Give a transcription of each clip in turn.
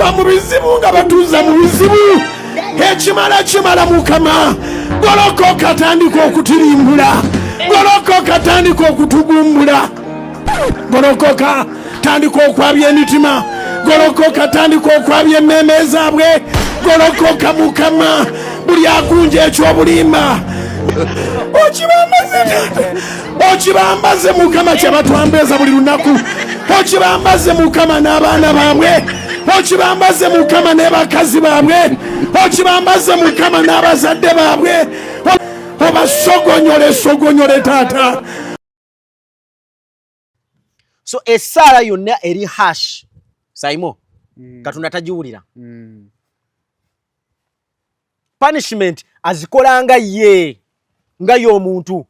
Tuva mu bizibu nga batuza mu bizibu. Ekimala kimala Mukama. Golokoka, tandika okutirimbula. Golokoka, tandika okutugumbula. Golokoka, tandika okwabya emitima. Golokoka, tandika okwabya emmeeme zaabwe. Golokoka Mukama, buli agunja ekyobulimba okibambaze taata, okibambaze Mukama kye batwambeeza buli lunaku, okibambaze Mukama n'abaana baabwe, okibambaze Mukama ne bakazi baabwe, okibambaze Mukama n'abazadde baabwe, obasogonyole sogonyole taata. So essaala yonna eri hash Saimo, Katonda tagiwulira. Punishment azikola nga ye nga y'omuntu,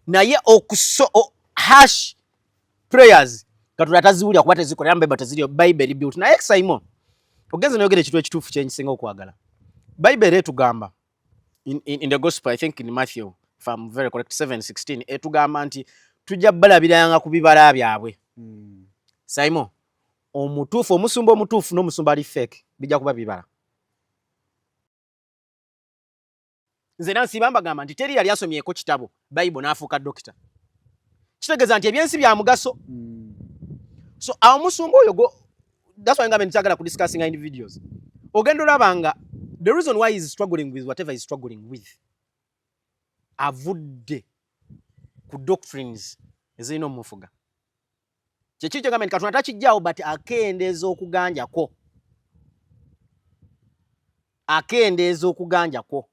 naye okuso harsh prayers Katonda taziwulira kuba tezikolera mu Bible, teziriyo. Bible eri built. Naye Saimo, ogenze noyogera ekintu ekituufu kyenkisinga okwagala. Bible era etugamba in the gospel, I think in Matthew, if I'm very correct, 7:16, etugamba nti tujja balabiranga ku bibala byabwe. Saimo, omutuufu, omusumba omutuufu n'omusumba ali fake bijja kuba bibala. Nze nansiiba mbagamba nti teri yali asomyeko kitabo Bible n'afuuka dokita. Kitegeeza nti ebyensi bya mugaso. So awo omusumba oyo go, that's why ngambe nkyagala ku discussing individuals. Ogenda olaba nga the reason why he is struggling with whatever he is struggling with, avudde ku doctrines ezirina omufuga. Kyekiri kyegambe nti Katonda takijjaawo, but akendeeza okuganja kwo, akendeeza okuganja kwo.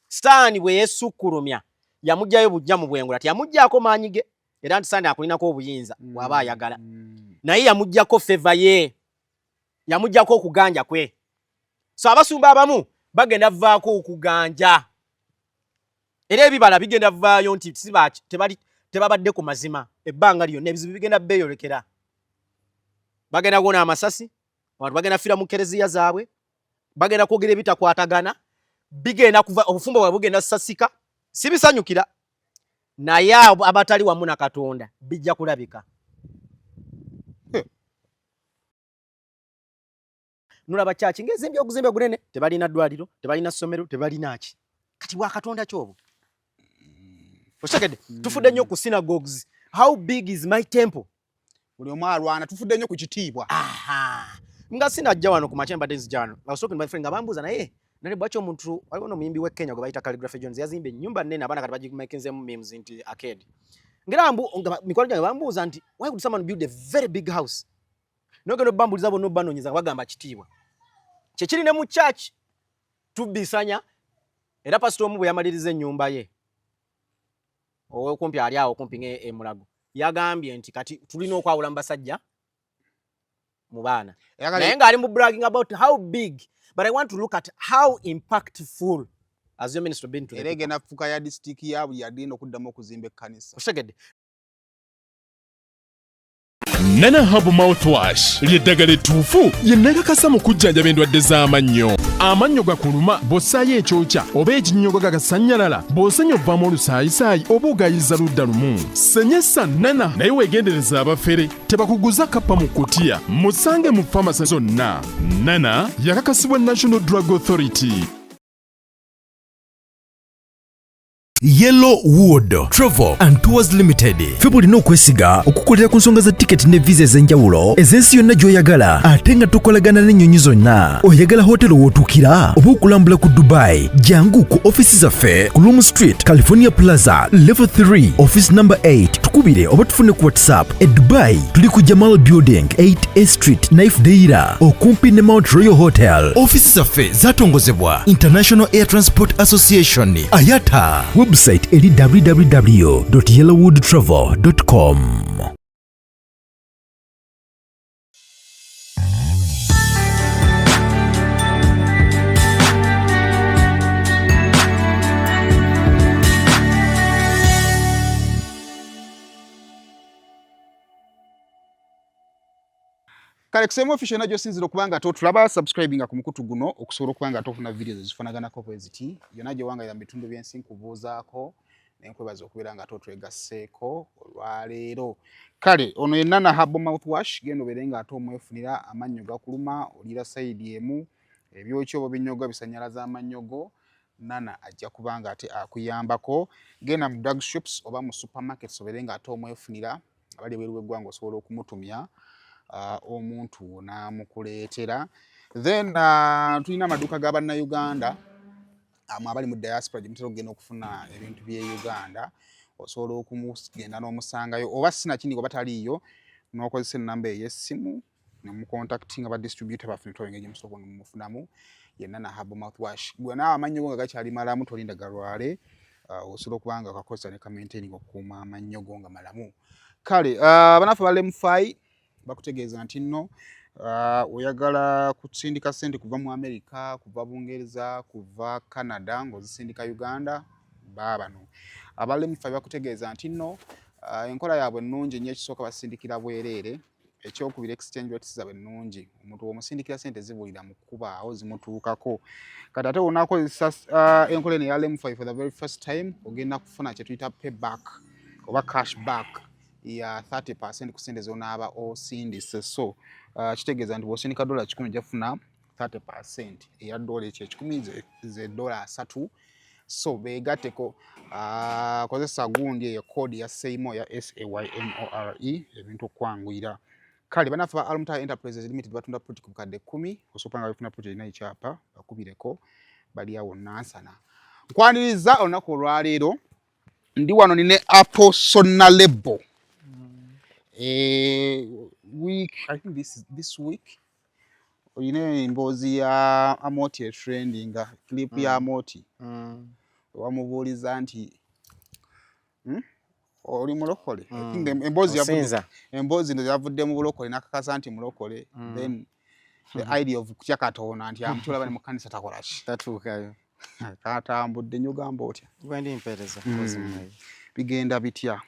Sitaani bwe yeesukkulumya yamugjayo bujja mu bwengula, teyamugjaako maanyi ge, era nti Sitaani akulinako obuyinza bw'aba ayagala, naye yamuggyako favor ye, yamuggyako okuganja kwe. So abasumba abamu bagenda vaako okuganja, era ebibala bigenda vaayo nti tebabadde ku mazima ebbanga lyonna. Ebizibu bigenda beeyolekera, bagenda kuwona amasasi, abantu bagenda fiira mu kereziya zaabwe, bagenda kwogera ebitakwatagana, bigenda kuva obufumbo bwabwe bugenda sasika. Sibisanyukira, naye abo abatali wamu na Katonda bijja kulabika. Nolaba kyaki ng'ezimbye oguzimbe gunene, tebalina ddwaliro, tebalina ssomero, tebalina ki. Kati bwa Katonda kyobwo okitegedde? Tufudde nnyo ku synagogues. How big is my temple? Buli omu alwana, tufudde nnyo ku kitiibwa. Aha. Nga sinajja wano ku makya, mbadde nzija wano, I was talking to my friend nga bambuuza, naye nale bwaki omuntu, waliwo n'omuyimbi w'e Kenya gwe bayita Khaligraph Jones, yazimba ennyumba nnene, abaana kati bagimakinzeemu memes nti arcade. Ngera mbu nga mikwano gyange bambuuza nti why would someone build a very big house? Nogenda obbambuliza bonna obbanoonyeza nga bagamba kitiibwa. Kyekiri ne mu church, tubbisanya. Era pasita omu bwe yamaliriza ennyumba ye owokumpi, ali awo okumpi ng'e Mulago, yagambye nti kati tulina okwawula mu basajja mu baana, naye ng'ali mu bragging about how big, but I want to look at how impactful has your ministry been to the Era people. Egenda fuka ya disitulikiti ya buli yagenda okuddamu okuzimba ekkanisa. Okitegedde? Nana Hab mouthwash ly'eddagala ettuufu lye nakakasa mu kujjanjaba endwadde z'amannyo. Amannyo gakuluma, bw'ossaayo ekyokya oba ekinnyogo gagasannyalala, bw'osenya ovaamu olusaayisaayi oba ogayiza ludda lumu. Senyesa Nana, naye weegendereza abafere tebakuguza kappa mu kutiya. Musange mu famasi zonna. Nana yakakasibwa National Drug Authority. Yellow Wood Travel and Tours Limited, ffe bulina okwesiga okukolera ku nsonga za tiketi ne visa ez'enjawulo ez'ensi yonna gy'oyagala, ate nga tukolagana n'ennyonyi zonna. Oyagala hotelo w'otuukira oba okulambula ku Dubai? Jangu ku ofisi zaffe ku Loom Street, California Plaza, level 3, office number 8. Tukubire oba tufune ku WhatsApp. E Dubai tuli ku Jamal Building, 8A Street, Naif Deira, okumpi ne Mount Royal Hotel. Ofisi zaffe zatongozebwa International Air Transport Association, IATA. Website eri www yellowwoodtravel com. Kale kusema official najjo sinzira okuba nga totulaba, subscribinga ku mukutu guno okusobola okuba nga tofuna videos ezifaanaganako bwe ziti yonna gye wangalira mu bitundu by'ensi. Nkubuuzaako Nenkwebaza okubeera nga ate otwegasseeko olwaleero. Kale ono ye Nana Herbal Mouthwash, genda obeere nga ate omwefunira. Amannyo gakuluma, oliira sayidi emu, ebyokya oba binyoga bisanyalaza amannyo go, Nana ajja kuba nga ate akuyambako. Genda mu drug shops oba mu supermarkets obeere nga ate omwefunira. Abali ebweru w'eggwanga osobola okumutumya omuntu wo n'amukuleetera. Then tulina amaduuka ga Bannayuganda amwe abali mu diaspora gye mutera okugenda okufuna ebintu by'e Uganda. Osobola okumugenda n'omusangayo, oba sinakindi oba taliiyo, n'okozesa ennamba ey'essimu nemucontactinga ba distributor baffe, netwala engeri gyemusobola mumufunamu yenna na herbal mouthwash. Gwe naawe amannyo go nga gakyali malamu, tolinda galwale, osobola okuba nga okakozesa ne kamaintaining okukuuma amannyo go nga malamu. Kale banaffe ba Lemfi bakutegeeza nti nno oyagala kusindika ssente kuva mu America, kuva Bungereza, kuva Canada ng'ozisindika Uganda, baabano aba Lemfi bakutegeeza nti nno enkola yaabwe ennungi nnyo. Ekisooka, basindikira bwereere. Ekyokubiri, exchange rates zaabwe ennungi. Omuntu bw'omusindikira sente zibulira mu kkubaawo, zimutuukako. Kati ate wonakozesa enkola eno eya Lemfi for the very first time, ogenda kufuna kye tuyita payback oba cashback ya 30% ku sente zonaaba osindise. So kitegeeza nti bw'osindika $100, ojja kufuna 30% eya dola ekyo 100, ze $30. So beegatteko, kozesa gundi eyo, code ya Saymore, ya SAYMORE, ebintu okwanguyira. Kale bannaffe ba Almutah Enterprises Limited batunda plot ku bukadde 10. Osobola nga bafuna plot erina ekyapa, bakubireko, bali awo Nansana. Nkwaniriza olunaku olwaleero, ndi wano nine Apostle Nalebo. Week, I think this week olina emboozi ya Amoti etrendinga, clip ya Amoti wamubuuliza nti, Oli mulokole?" I think emboozi yavudde Osinza. Emboozi ndo yavudde mu bulokole, nakakasa nti mulokole. Then the idea of kutya Katonda nti amutulaba ne mu kanisa takola ki? Tatuukayo. Katambudde nnyo. Gamba otya? Gwe ndi mpeereza kozi mmwe. Bigenda bitya?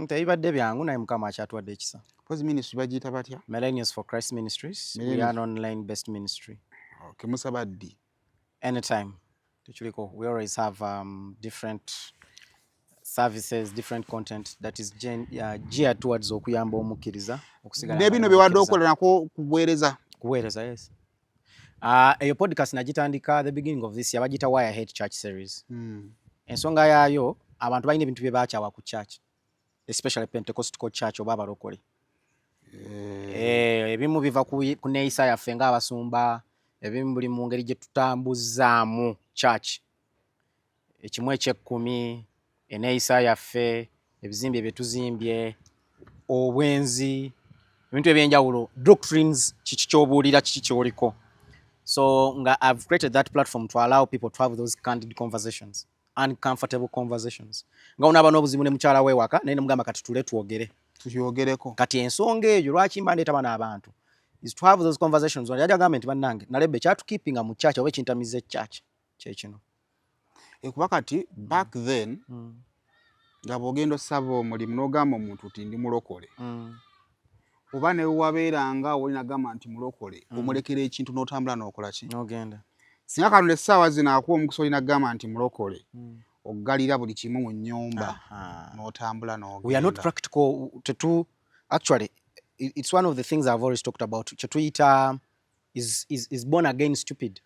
Tebibadde byangu, naye Mukama akyatuwadde ekisa. Pozi ministry bagiyita batya? Millennials for Christ Ministries. We Millennials. are an online based ministry. Okay, musaba ddi? Anytime tekiliko, we always have different services, different content that is geared towards okuyamba omukkiriza okusigala Ne nga bino ali bye wadde mukkiriza. okola nako kubuweereza? Kuweereza, yes. Eyo podcast nagitandika the beginning of this year, bagiyita Why I Hate Church series. Ensonga yaayo, abantu balina ebintu bye bakyawa ku church, especially Pentecostal church oba abalokole. Ebimu biva ku neeyisa yaffe ng'abasumba, ebimu buli mu ngeri gye tutambuzaamu church, ekimu ekyekkumi, eneeyisa yaffe, ebizimbe bye tuzimbye, obwenzi, ebintu ebyenjawulo, doctrines, kiki ky'obuulira, kiki ky'oliko. So nga I've created that platform to allow people to have those candid conversations, uncomfortable conversations, nga onaaba n'obuzibu ne mukyala we waka, naye nemugamba, "Kati tule twogere." Tukyogereko. Kati ensonga eyo lwaki mba ndeeta bano abantu is to have those conversations. Yali agambe nti, "Bannange, nalebbe kyatukeepinga mu church oba ekintamiza echurch kyekino." Kuba kati back then nga bw'ogenda osaba omulimu n'ogamba omuntu nti ndi mulokole, oba ne wabeeranga oli nagamba nti mulokole, omulekera ekintu n'otambula n'okola ki? N'ogenda. Singa kano essaawa zino akuwa omukisa, olina kugamba nti mulokole, oggalira buli kimu mu nnyumba n'otambula n'ogenda. We are not practical. Tetu, actually it's one of the things I've always talked about, kyetuyita is born again stupid,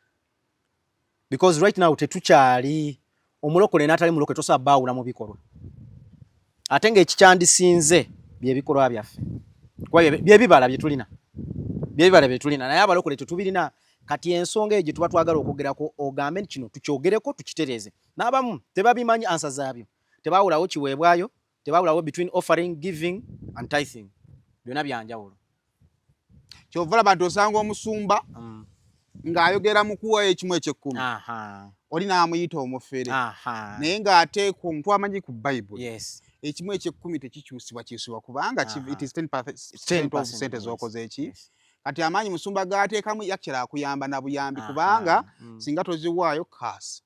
because right now tetukyali omulokole n'atali mulokole, tosobola baawula mu bikolwa, ate ng'ekikyandisinze byebikolwa byaffe, kuba byebibala bye tulina, byebibala bye tulina, naye abalokole tetubirina. Kati ensonga eyo gye tuba twagala okwogerako, ogambe nti kino tukyogereko tukitereeze, n'abamu tebabimanyi ansa zaabyo, tebaawulawo kiweebwayo, tebaawulawo between offering, giving and tithing, byonna byanjawulo. Kyova olaba nti osanga omusumba ng'ayogera mu kuwayo ekimu ekyekkumi, oli n'amuyita omufere, naye ng'ateekwa omuntu amanyi ku Bayibuli ekimu ekyekkumi tekikyusibwa kyusibwa, kubanga it is 10% of 10%, sente z'okoze eki. Kati amaanyi musumba g'ateekamu yakyera akuyamba na buyambi, kubanga singa toziwaayo kaasi.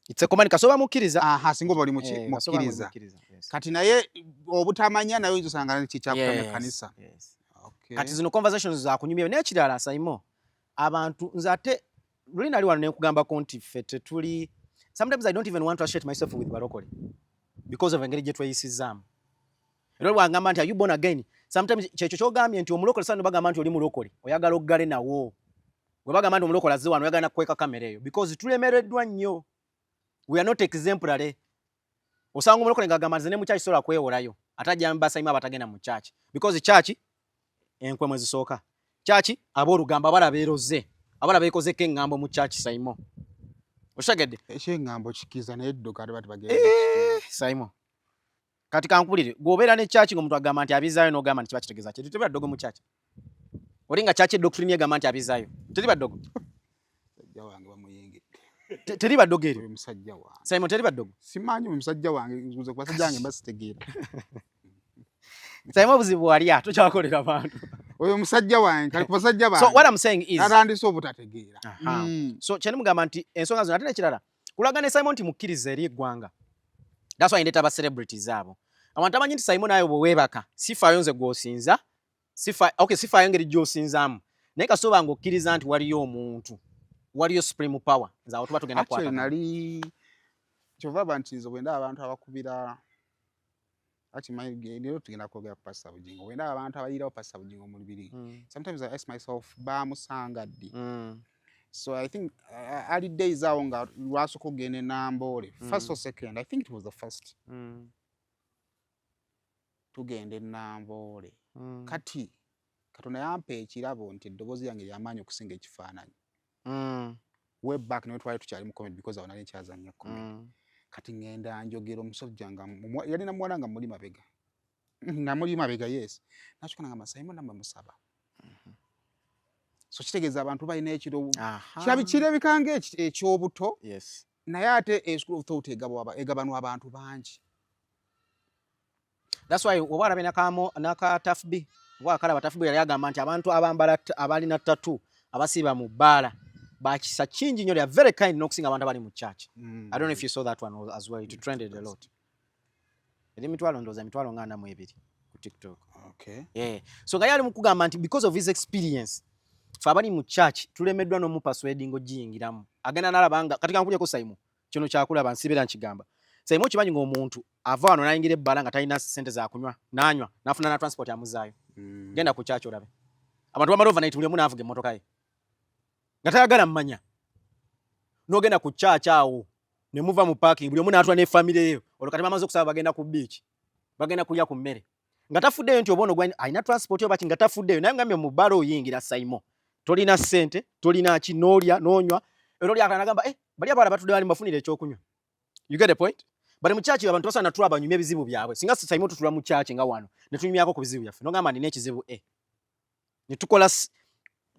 It's a command, kasoba mukkiriza. Aha, singa oba oli Kasoba mukkiriza. Mukkiriza, yes. Kati naye obutamanya naye oyinza osanga kikyakutamya ekkanisa. Okay. Kati zino conversations zakunyumya. N'ekirala, Saimo, abantu, nze ate luli nali wano nenkugambako nti ffe tetuli Sometimes I don't even want to associate myself with balokole because of engeri gye tweyisizaamu. Era bw'angamba nti, "Are you born again?" Sometimes kyekyo ky'ogambye nti omulokole sano bagamba nti oli mulokole, oyagala oggale nawo. Bwe bagamba nti omulokole azze wano, oyagala nakukweka kamera eyo because tulemereddwa nnyo. We are not exemplary. Osanga omulokole ng'agamba, "Nze ne mu church sobola kwewolayo," ate ajja basaimu abatagenda mu church because church enkwe mwe zisooka. Church aboolugamba abala beeroze, abala beekozeko eŋŋambo mu church. Saimo, okitegedde? Ekyeŋŋambo kikkiriza, naye eddogo ate bati bagenda. Eh, Saimo, kati kankubulire, gw'obeera ne church ng'omuntu agamba nti abizaayo, n'ogamba nti kiba kitegeeza ki? Tebira ddogo mu church. Oli nga church doctrine egamba nti abizaayo, teriba ddogo. Musajja wange bamuyingidde. Teriba ddogo eryo. Oyo musajja wange. Simon, teriba ddogo. Simanyi musajja wange, nze ku basajja wange mbasitegeera. Simon, obuzibu walya tokyakolera bantu. Oyo musajja wange, kali ku basajja bange. So what I'm saying is natandise obutategeera. Aha. So kyenimugamba nti ensonga zino, ate nekirala kulaga ne Simon nti mukkiriza eri eggwanga. That's why ndeeta ba celebrities abo. Abantu amanyi nti Simon ayo bwe weebaka, sifaayo nze gw'osinza, sifa, okay, sifaayo engeri gy'osinzaamu, naye kasooba ng'okkiriza nti waliyo omuntu, waliyo supreme power, nze awo tuba tugenda Actually, kukwatagana. Nali kyova aba nti nze bwenda abantu abakubira, actually leero tugenda kwogera ku Pastor Bugingo, bwenda abantu abayirawo Pastor Bugingo mu lubiri, sometimes I ask myself, bamusanga ddi? So I think early days awo nga lwasooka okugenda e Namboole, first or second, I think it was the first, tugenda e Namboole. Kati Katonda yampa ekirabo nti eddoboozi lyange lyamaanyi okusinga ekifaananyi. Way back naye twali tukyali mu comedy, because awo nali nkyazannya comedy. Kati ŋŋenda njogera, omusajja nga yalina muwala nga muli mabega, nga muli mabega, yes, nakyuka nagamba, "Simon, nammwe musaba." So kitegeeza abantu balina ekiro kirabika nga ekyobuto, naye ate a school of thought egabanwa abantu bangi. That's why oba olabye naka Tuff B, oba akalaba Tuff B yali agamba nti abantu abambala abalina tattoo, abasiiba mu bbaala, bakisa kingi nnyo, they are very kind n'okusinga abantu abali mu church. I don't know if you saw that one as well. It trended a lot. Eri emitwalo, ndowooza emitwalo nga 42 ku TikTok. Yeah. So nga yali mu kugamba nti because of his experience, fe abali mu church tulemeddwa n'omupersuading ogiyingiramu. Agenda n'alaba nga kati kankulyeko Saimu, kino kyakulaba nsibeera nkigamba. Saimu, okimanyi ng'omuntu ava wano n'ayingira ebbala nga talina ssente za kunywa, n'anywa, n'afuna na transport amuzaayo. Genda ku church olabe. Abantu bamala overnight, buli omu n'avuga emmotoka ye. Nga tayagala mmanya. N'ogenda ku church awo ne muva mu parking, buli omu n'atula ne family ye. Olwo kati bamaze okusaba, bagenda ku beach. Bagenda kulya ku mmere. Nga tafuddeyo nti oba ono alina transport oba ki, nga tafuddeyo. Naye ngambye mu bbaala oyingira Saimo. Tolina ssente, tolina ki, n'olya, n'onywa. Era oli akala n'agamba, "Eh, bali abawala batudde bali mbafunire ekyokunywa." You get the point? Bali mu church abantu basaana natula banyumye ebizibu byabwe. Singa Saimo tutula mu church nga wano ne tunyumyako ku bizibu byaffe. N'ogamba nina ekizibu e. Ne tukola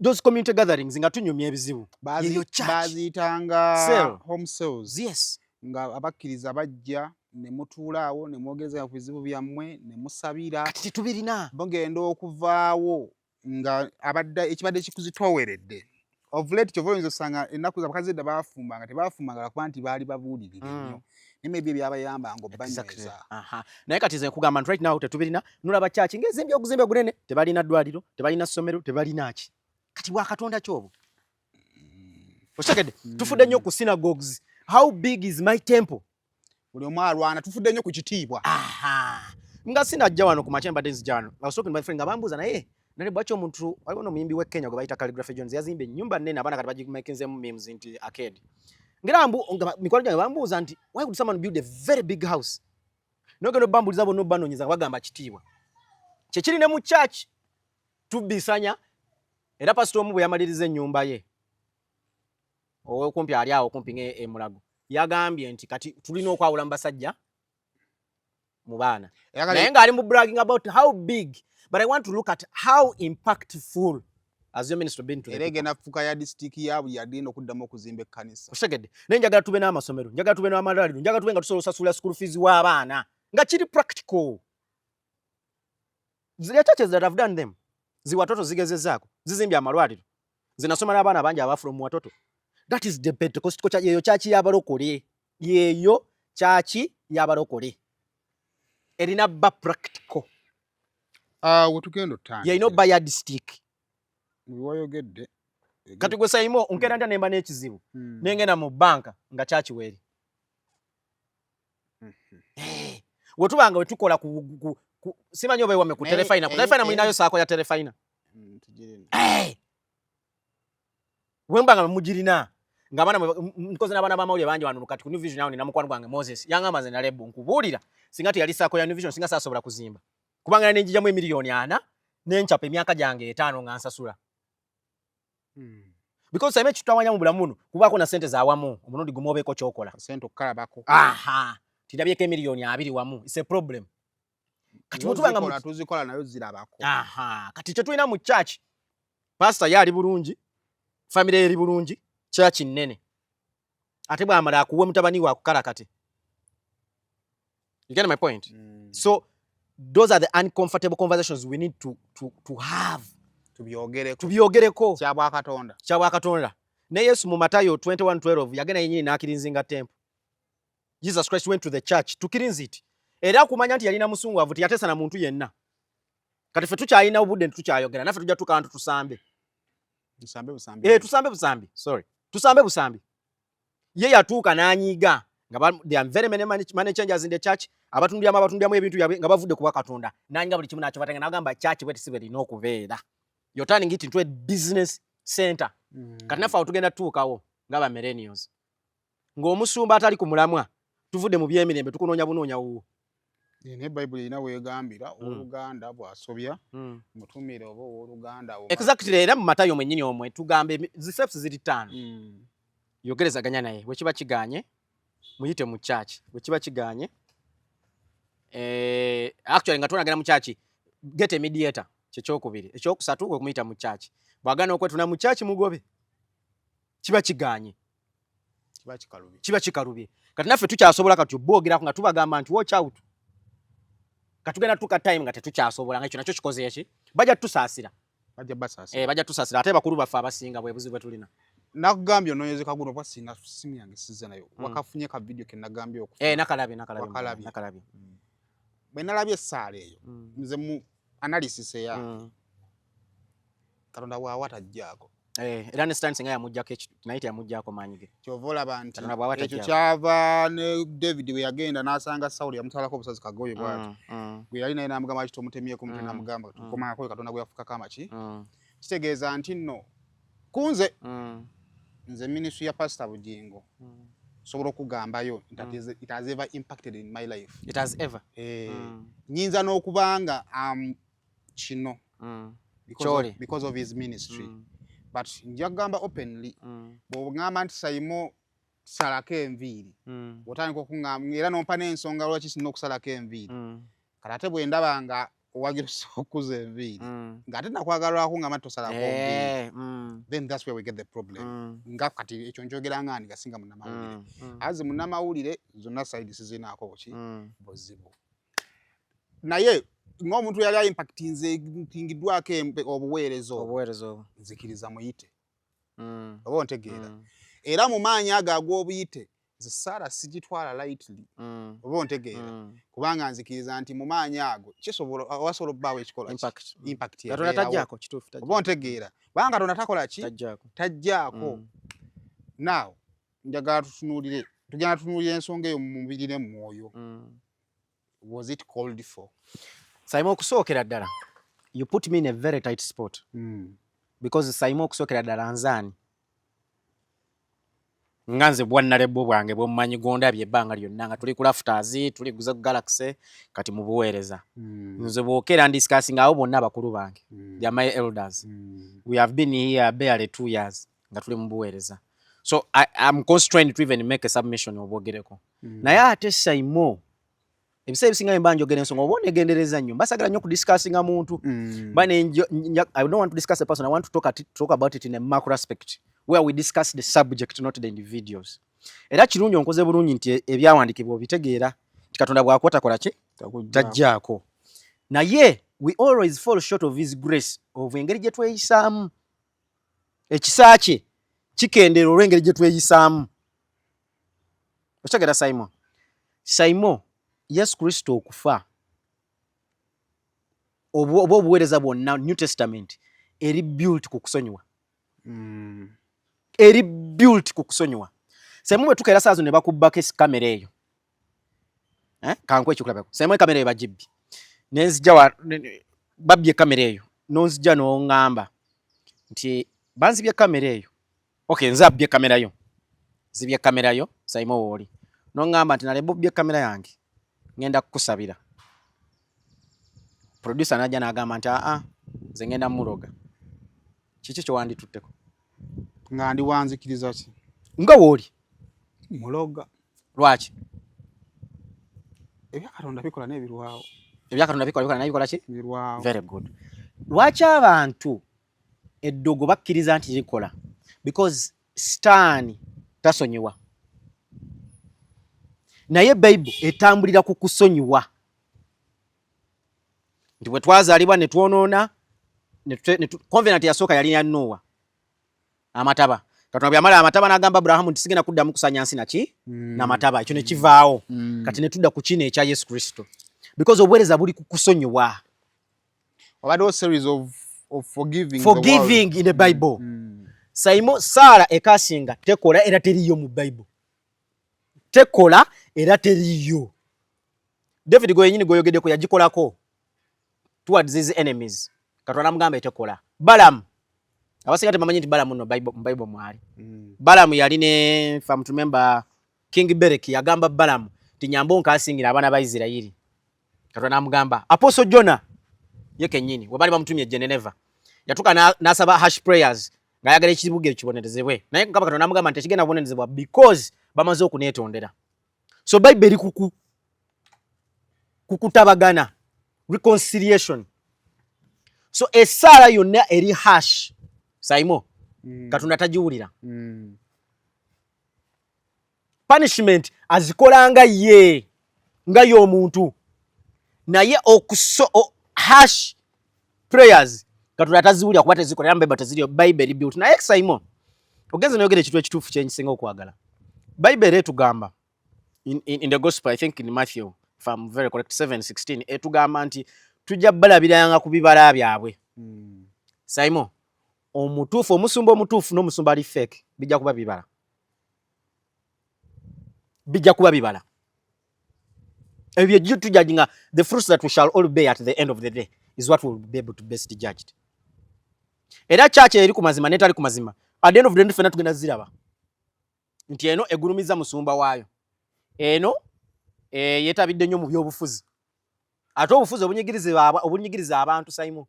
those community gatherings nga tunyumya ebizibu. Yeyo church. Baziyitanga Cell. Home cells. Yes. Nga abakkiriza bajja ne mutuula awo ne mwogeza ku bizibu byammwe ne musabira. Kati tetubirina. Mugenda okuvaawo nga abadde ekibadde kikuzitooweredde. Of late kyova oyinza osanga ennaku abakazi edda baafumbanga, tebafumbanga lwakuba nti baali babuulirire nnyo, naye maybe ebyabayambanga obbanyweza. Aha. Naye kati nze nkugamba nti right now tetubirina. Nolaba church ng'ezimbye oguzimbe gunene, tebalina ddwaliro, tebalina ssomero, tebalina ki. Kati bwakatonda ki obwo? Okitegedde? Tufudde nnyo ku synagogues. How big is my temple? Buli omu alwana, tufudde nnyo ku kitiibwa. Aha. Nga sinajja wano ku makya, mbadde nzija wano. I was talking to my friend nga bambuuza, naye nale bwaki omuntu, waliwo n'omuyimbi w'e Kenya gwe bayita Khaligraph Jones, yazimba ennyumba nnene, abaana kati bagimakinzeemu memes nti arcade. Ngera mbu nga mikwano gyange bambuuza nti why would someone build a very big house? Nogenda obambuuliza bonna obanoonyeza nga bagamba kitiibwa. Kyekiri ne mu church tubbisanya, era pastor omu bwe yamaliriza ennyumba ye okumpi ali awo okumpi ng'e Mulago, yagambye nti kati tulina okwawula mu basajja mu baana, naye ng'ali mu bragging about how big, but I want to look at how impactful has your ministry been to the Era people. Egenda kufuuka ya disitulikiti ya buli agenda okuddamu okuzimba ekkanisa. Okitegedde? Naye njagala tube n'amasomero, njagala tube n'amalwaliro, njagala tube nga tusobola osasula school fees w'abaana nga kiri practical. Ziri churches that have done them, zi Watoto zigezezzaako, zizimbye amalwaliro. Nze nasoma n'abaana bangi aba from Watoto. That is the Pentecostal church. Yeyo church y'abalokole, yeyo church y'abalokole erina ba practical. Ah, wetugenda otandikira. Yeyina obba yardstick. Wayogedde. Kati gwe Saimo, nkeera ntya nemba n'ekizibu, nengenda mu banka nga church weeri? Eh, wetuba nga wetukola ku simanyi oba ewame ku terefayina, ku terefayina mulinayo SACCO ya terefayina? Eh! Wemba nga mugirina, nga abaana nkoze n'abaana b'amawulire bangi wano. Kati ku New Vision awo nina mukwano gwange Moses, yangamba, "Nze nalebu nkubuulira, singa teyali SACCO ya New Vision, singa saasobola kuzimba, kubanga nenjijamu 4 million nenkyapa emyaka gyange 5 nga nsasula." Because saime ekitutawanya mu bulamu buno kubaako na sente zawamu omulundi gumu obeeko kyokola. Sente okukalabako. Aha, tirabyeko 20 million wamu, it's a problem. Kati bwe tuba nga tuzikola nayo zirabako. Aha, kati kye tulina mu church, pastor ye ali bulungi, family eri bulungi, church nnene, ate bw'amala akuwe mutabani we akukala. Kati you get my point? So those are the uncomfortable conversations we need to have. Tubyogereko. Tubyogereko. Kyabwakatonda. Kyabwakatonda. Ne Yesu mu Matayo 21:12 yagenda yenyini n'acleansinga temple. Jesus Christ went to the church to cleanse it. Era kumanya nti yalina musunguwavu, teyateesa na muntu yenna. Kati ffe tukyalina obudde nti tukyayogera naffe, tujja tukaa ntu tusambe. Tusambe busambi. Eh, tusambe busambi, sorry, tusambe busambi. Ye yatuuka n'anyiiga nga there are very many money changers in the church, abatundyamu ebintu byabwe nga bavudde kuba Katonda, n'anyiga buli kimu n'akibatenga, n'agamba church bwe tisibe erina okubeera. You're turning it into a business center. Kati naffe awo tugenda tutuukawo nga ba millennials, ng'omusumba atali ku mulamwa, tuvudde mu byemirembe, tukunoonya bunoonya wuwo. Naye Bayibuli erina weegambira owooluganda bw'asobya, mutumire oba owooluganda. Exactly, era mu Matayo mwennyini omwe tugamba zi steps ziri ttaano. Yogerezaganya naye, bwe kiba kiganye muyite mu church, bwe kiba kiganye, actually nga tonagenda mu church, get a mediator, kyekyokubiri. Ekyokusatu kwe kumuyita mu church. Bw'agaana okwetuna mu church, mugobe, kiba kiganye. Kiba kikalubye. Kiba kikalubye. Kati naffe tukyasobola kati oboogerako nga tubagamba nti watch out. Katugenda tuka time nga tetukyasobola, nga ekyo nakyo kikoze eki, bajja tusaasira. Bajja basaasira. Eh, bajja tusaasira. Ate bakulu baffe abasinga bwe buzibu bwe tulina. Nakugambye onoonyeze kaguno kuba sina simu yange, sizza nayo. Wakafunye ka video ke nagambye okufuna? Eh, nakalabye, nakalabye. Wakalabye? Nakalabye. Bwe nalabye essaala eyo, nze mu analysis eyange, Katonda bw'awa tajjaako. Eh, era ne Sitaani singa yamugjako naye teyamuggyako maanyi ge. Kyova olaba nti Katonda bw'awa ekyo tajjaako. Kyava ne David bwe yagenda n'asanga Sawuli, yamutwalako obusazi kagoye bw'ati, gwe yali naye n'amugamba, "Lwaki tomutemyeko omutwe?" N'amugamba, "Tukomangako Katonda gwe yafukako amaki." Kitegeeza nti nno kunze, nze ministry ya Pastor Bugingo sobola okugambayo nti it has ever impacted in my life. It has ever. Eh, nyinza n'okubanga kino Kyoli. Because of his ministry, but nja kugamba openly, bw'oŋŋamba nti, "Saimo, salako enviiri," otandika okuŋŋamba era nompa n'ensonga lwaki sirina okusalako enviiri. Kati ate bwe ndaba nga owagira okukuza enviiri, ng'ate nakwagalwako ngamba nti tosalako enviiri, then that's where we get the problem. Nga kati ekyo nkyogera nga ndi gasinga munnamawulire. Azi munnamawulire zonna side sizinaako buki buzibu, naye ng'omuntu yali aimpactinze mpingiddwako obuweereza obwo, obuweereza obwo, nzikiriza muyite, oba ontegeera? Era mu maanyi ago ag'obuyite, nze saala sigitwala lightly, oba ontegeera? Kubanga nzikiriza nti mu maanyi ago kisobola, wasobola obbaawo ekikolwa ki? Impact. Impact Katonda ebeerawo. tajjaako, kituufu. Oba Tajjaako. ontegeera? Kubanga Katonda takola ki? Tajjaako. Tajjaako. Now njagala tutunuulire, tugenda tutunuulira ensonga eyo mu mubiri ne mu mwoyo. Was it called for? Saimo, okusookera ddala, you put me in a very tight spot, because Saimo, okusookera ddala, nzaani nga nze bwannalebbo bwange bwemumanyi gondabye ebbanga lyonna nga tuli ku Rafters, tuli guza ku Galaxy, kati mu buweereza, nze bw'okeera ndiscussinga abo bonna abakulu bange. They are my elders. We have been here barely 2 years nga tuli mu buweereza, so I'm constrained to even make a submission obwogereko. Naye ate Saimo, ebiseera ebisinga bwe mba njogera ensonga oba onegendereza nnyo, mbasagala nnyo okudiscussinga muntu. Mba I don't want to discuss a person. I want to talk about it in a macro aspect where we discuss the subject, not the individuals. Era kirungi onkoze bulungi nti ebyawandiikibwa obitegeera nti Katonda bw'akuwa takola ki? Tajjaako. Naye we always fall short of his grace, of engeri gye tweyisaamu. Ekisa kye kikendeera olw'engeri gye tweyisaamu. Okitegeera, Simon? Simon, Yesu Kristo okufa oba obuweereza bwonna, New Testament eri built ku kusonyiwa. Eri built ku kusonyiwa. Semu, bwe tukeera saa zo ne bakubbako kamera eyo. Eh? Kankuwe ekyokulabirako. Saimo, kamera eyo bagibbye, nenzija, babbye kamera eyo, nonzija noŋŋamba nti banzibye kamera eyo. Okay, nze abbye kamera yo, zibye kamera yo. Saimo, wooli noŋŋamba nti naleba obbye kamera yange, ŋŋenda kukusabira. Producer najja n'agamba nti aa, nze ŋŋenda muloga. Kiki kyewanditutteko? Nga ndi wanzikiriza ki? Nga wooli. Muloga. Lwaki? Ebyakatonda bikola n'ebirwawo. Ebyakatonda bikola, bikola naye bikola ki? Birwawo. Very good. Lwaki abantu eddogo bakkiriza nti likola? Because Sitaani tasonyiwa, naye Bayibuli etambulira ku kusonyiwa, nti bwe twazaalibwa ne twonoona, covenant yasooka yali ya Nuuwa, amataba. Katonda bwe yamala amataba n'agamba Aburahamu nti sigenda kuddamu kusanya nsi naki namataba. Ekyo ne kivaawo. Kati ne tudda ku kino ekya Yesu Kristo, because obuweereza buli ku kusonyiwa. Wabaddewo series of forgiving. Forgiving in the Bible. Saimo, saala ekasinga tekola era teriyo mu Bible, tekola era teriyo. David gwenyini gweyogeddeko yagikolako towards his enemies, Katonda namugamba etekola. Balamu, abasinga tebamanyi nti Balamu no mu Bible mwali. Balamu yali ne, if I'm to remember, King Berek yagamba Balamu nti nyamba onkasingira abaana ba Isirayiri, Katonda namugamba. Apostle Jona ye kennyini we bali bamutumye e Nineva, yatuuka n'asaba harsh prayers ng'ayagala ekibuga ekyo kibonerezebwe, naye kaba Katonda namugamba nti tekigenda kubonerezebwa because bamaze okuneetondera. So Bible eri kuku kukutabagana, reconciliation. So essaala yonna eri harsh, Saimo, Katonda tagiwulira. Punishment azikola nga ye nga y'omuntu, naye okuso harsh prayers Katonda taziwulira kuba tezikola, era mu teziriyo. Bible eri built. Naye Saimo, ogenze noyogera ekintu ekituufu kyenkisinga okwagala. Bible era etugamba in the gospel, I think in Matthew, if I'm very correct, 7:16, etugamba nti tujja balabiranga ku bibala byabwe. Saimo, omutuufu, omusumba omutuufu n'omusumba ali fake bijja kuba bibala, bijja kuba bibala ebyo byejjo tujudginga. The fruits that we shall all bear at the end of the day is what will be able to best judged. Era church eri ku mazima netali ku mazima, at the end of the day ffenna tugenda ziraba nti eno egulumiza musumba waayo, eno yeetabidde nnyo mu byobufuzi, ate obufuzi obunyigiriza abantu. Saimo,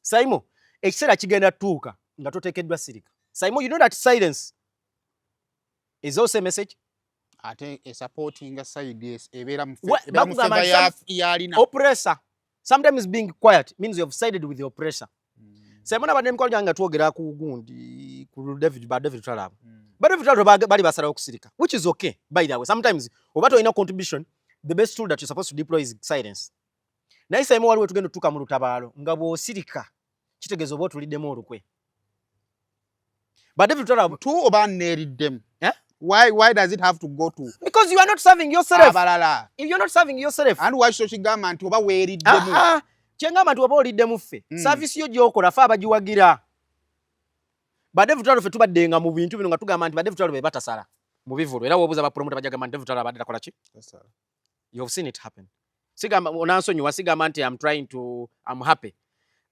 Saimo, ekiseera kigenda tuuka nga toteekeddwa sirika. Saimo, you know that silence is also a message. Ate esupportinga side ebeera mu Bakugamba favor nti yalina. Oppressor. Sometimes being quiet means you have sided with the oppressor. Saimo, nabadde emikono gyange nga twogera ku gundi, ku David, ba David Lutalo. Ba David Lutalo bali basalawo okusirika, which is okay, by the way. Sometimes oba tolina contribution, the best tool that you're supposed to deploy is silence. Naye Saimo, waliwo tugenda otutuuka mu lutabaalo nga bw'osirika kitegeeza oba otuliddemu olukwe. Ba David Lutalo Tu oba neeriddemu. Eh? Why does it have to go to Because you are not serving yourself. abalala? If you're not serving yourself. And lwaki tokigamba nti oba weeriddemu? Ah, ah, kyengamba nti oba oliddemu ffe. Service yo gy'okola, ffe abagiwagira. Ba David Lutalo ffe tubaddenga mu bintu bino nga tugamba nti ba David Lutalo be batasala mu bivulu, era wobuuza bapromota bajja gamba nti David Lutalo abadde takola ki. You have seen it happen. Sigamba onansonyiwa, sigamba nti I'm trying to, I'm happy,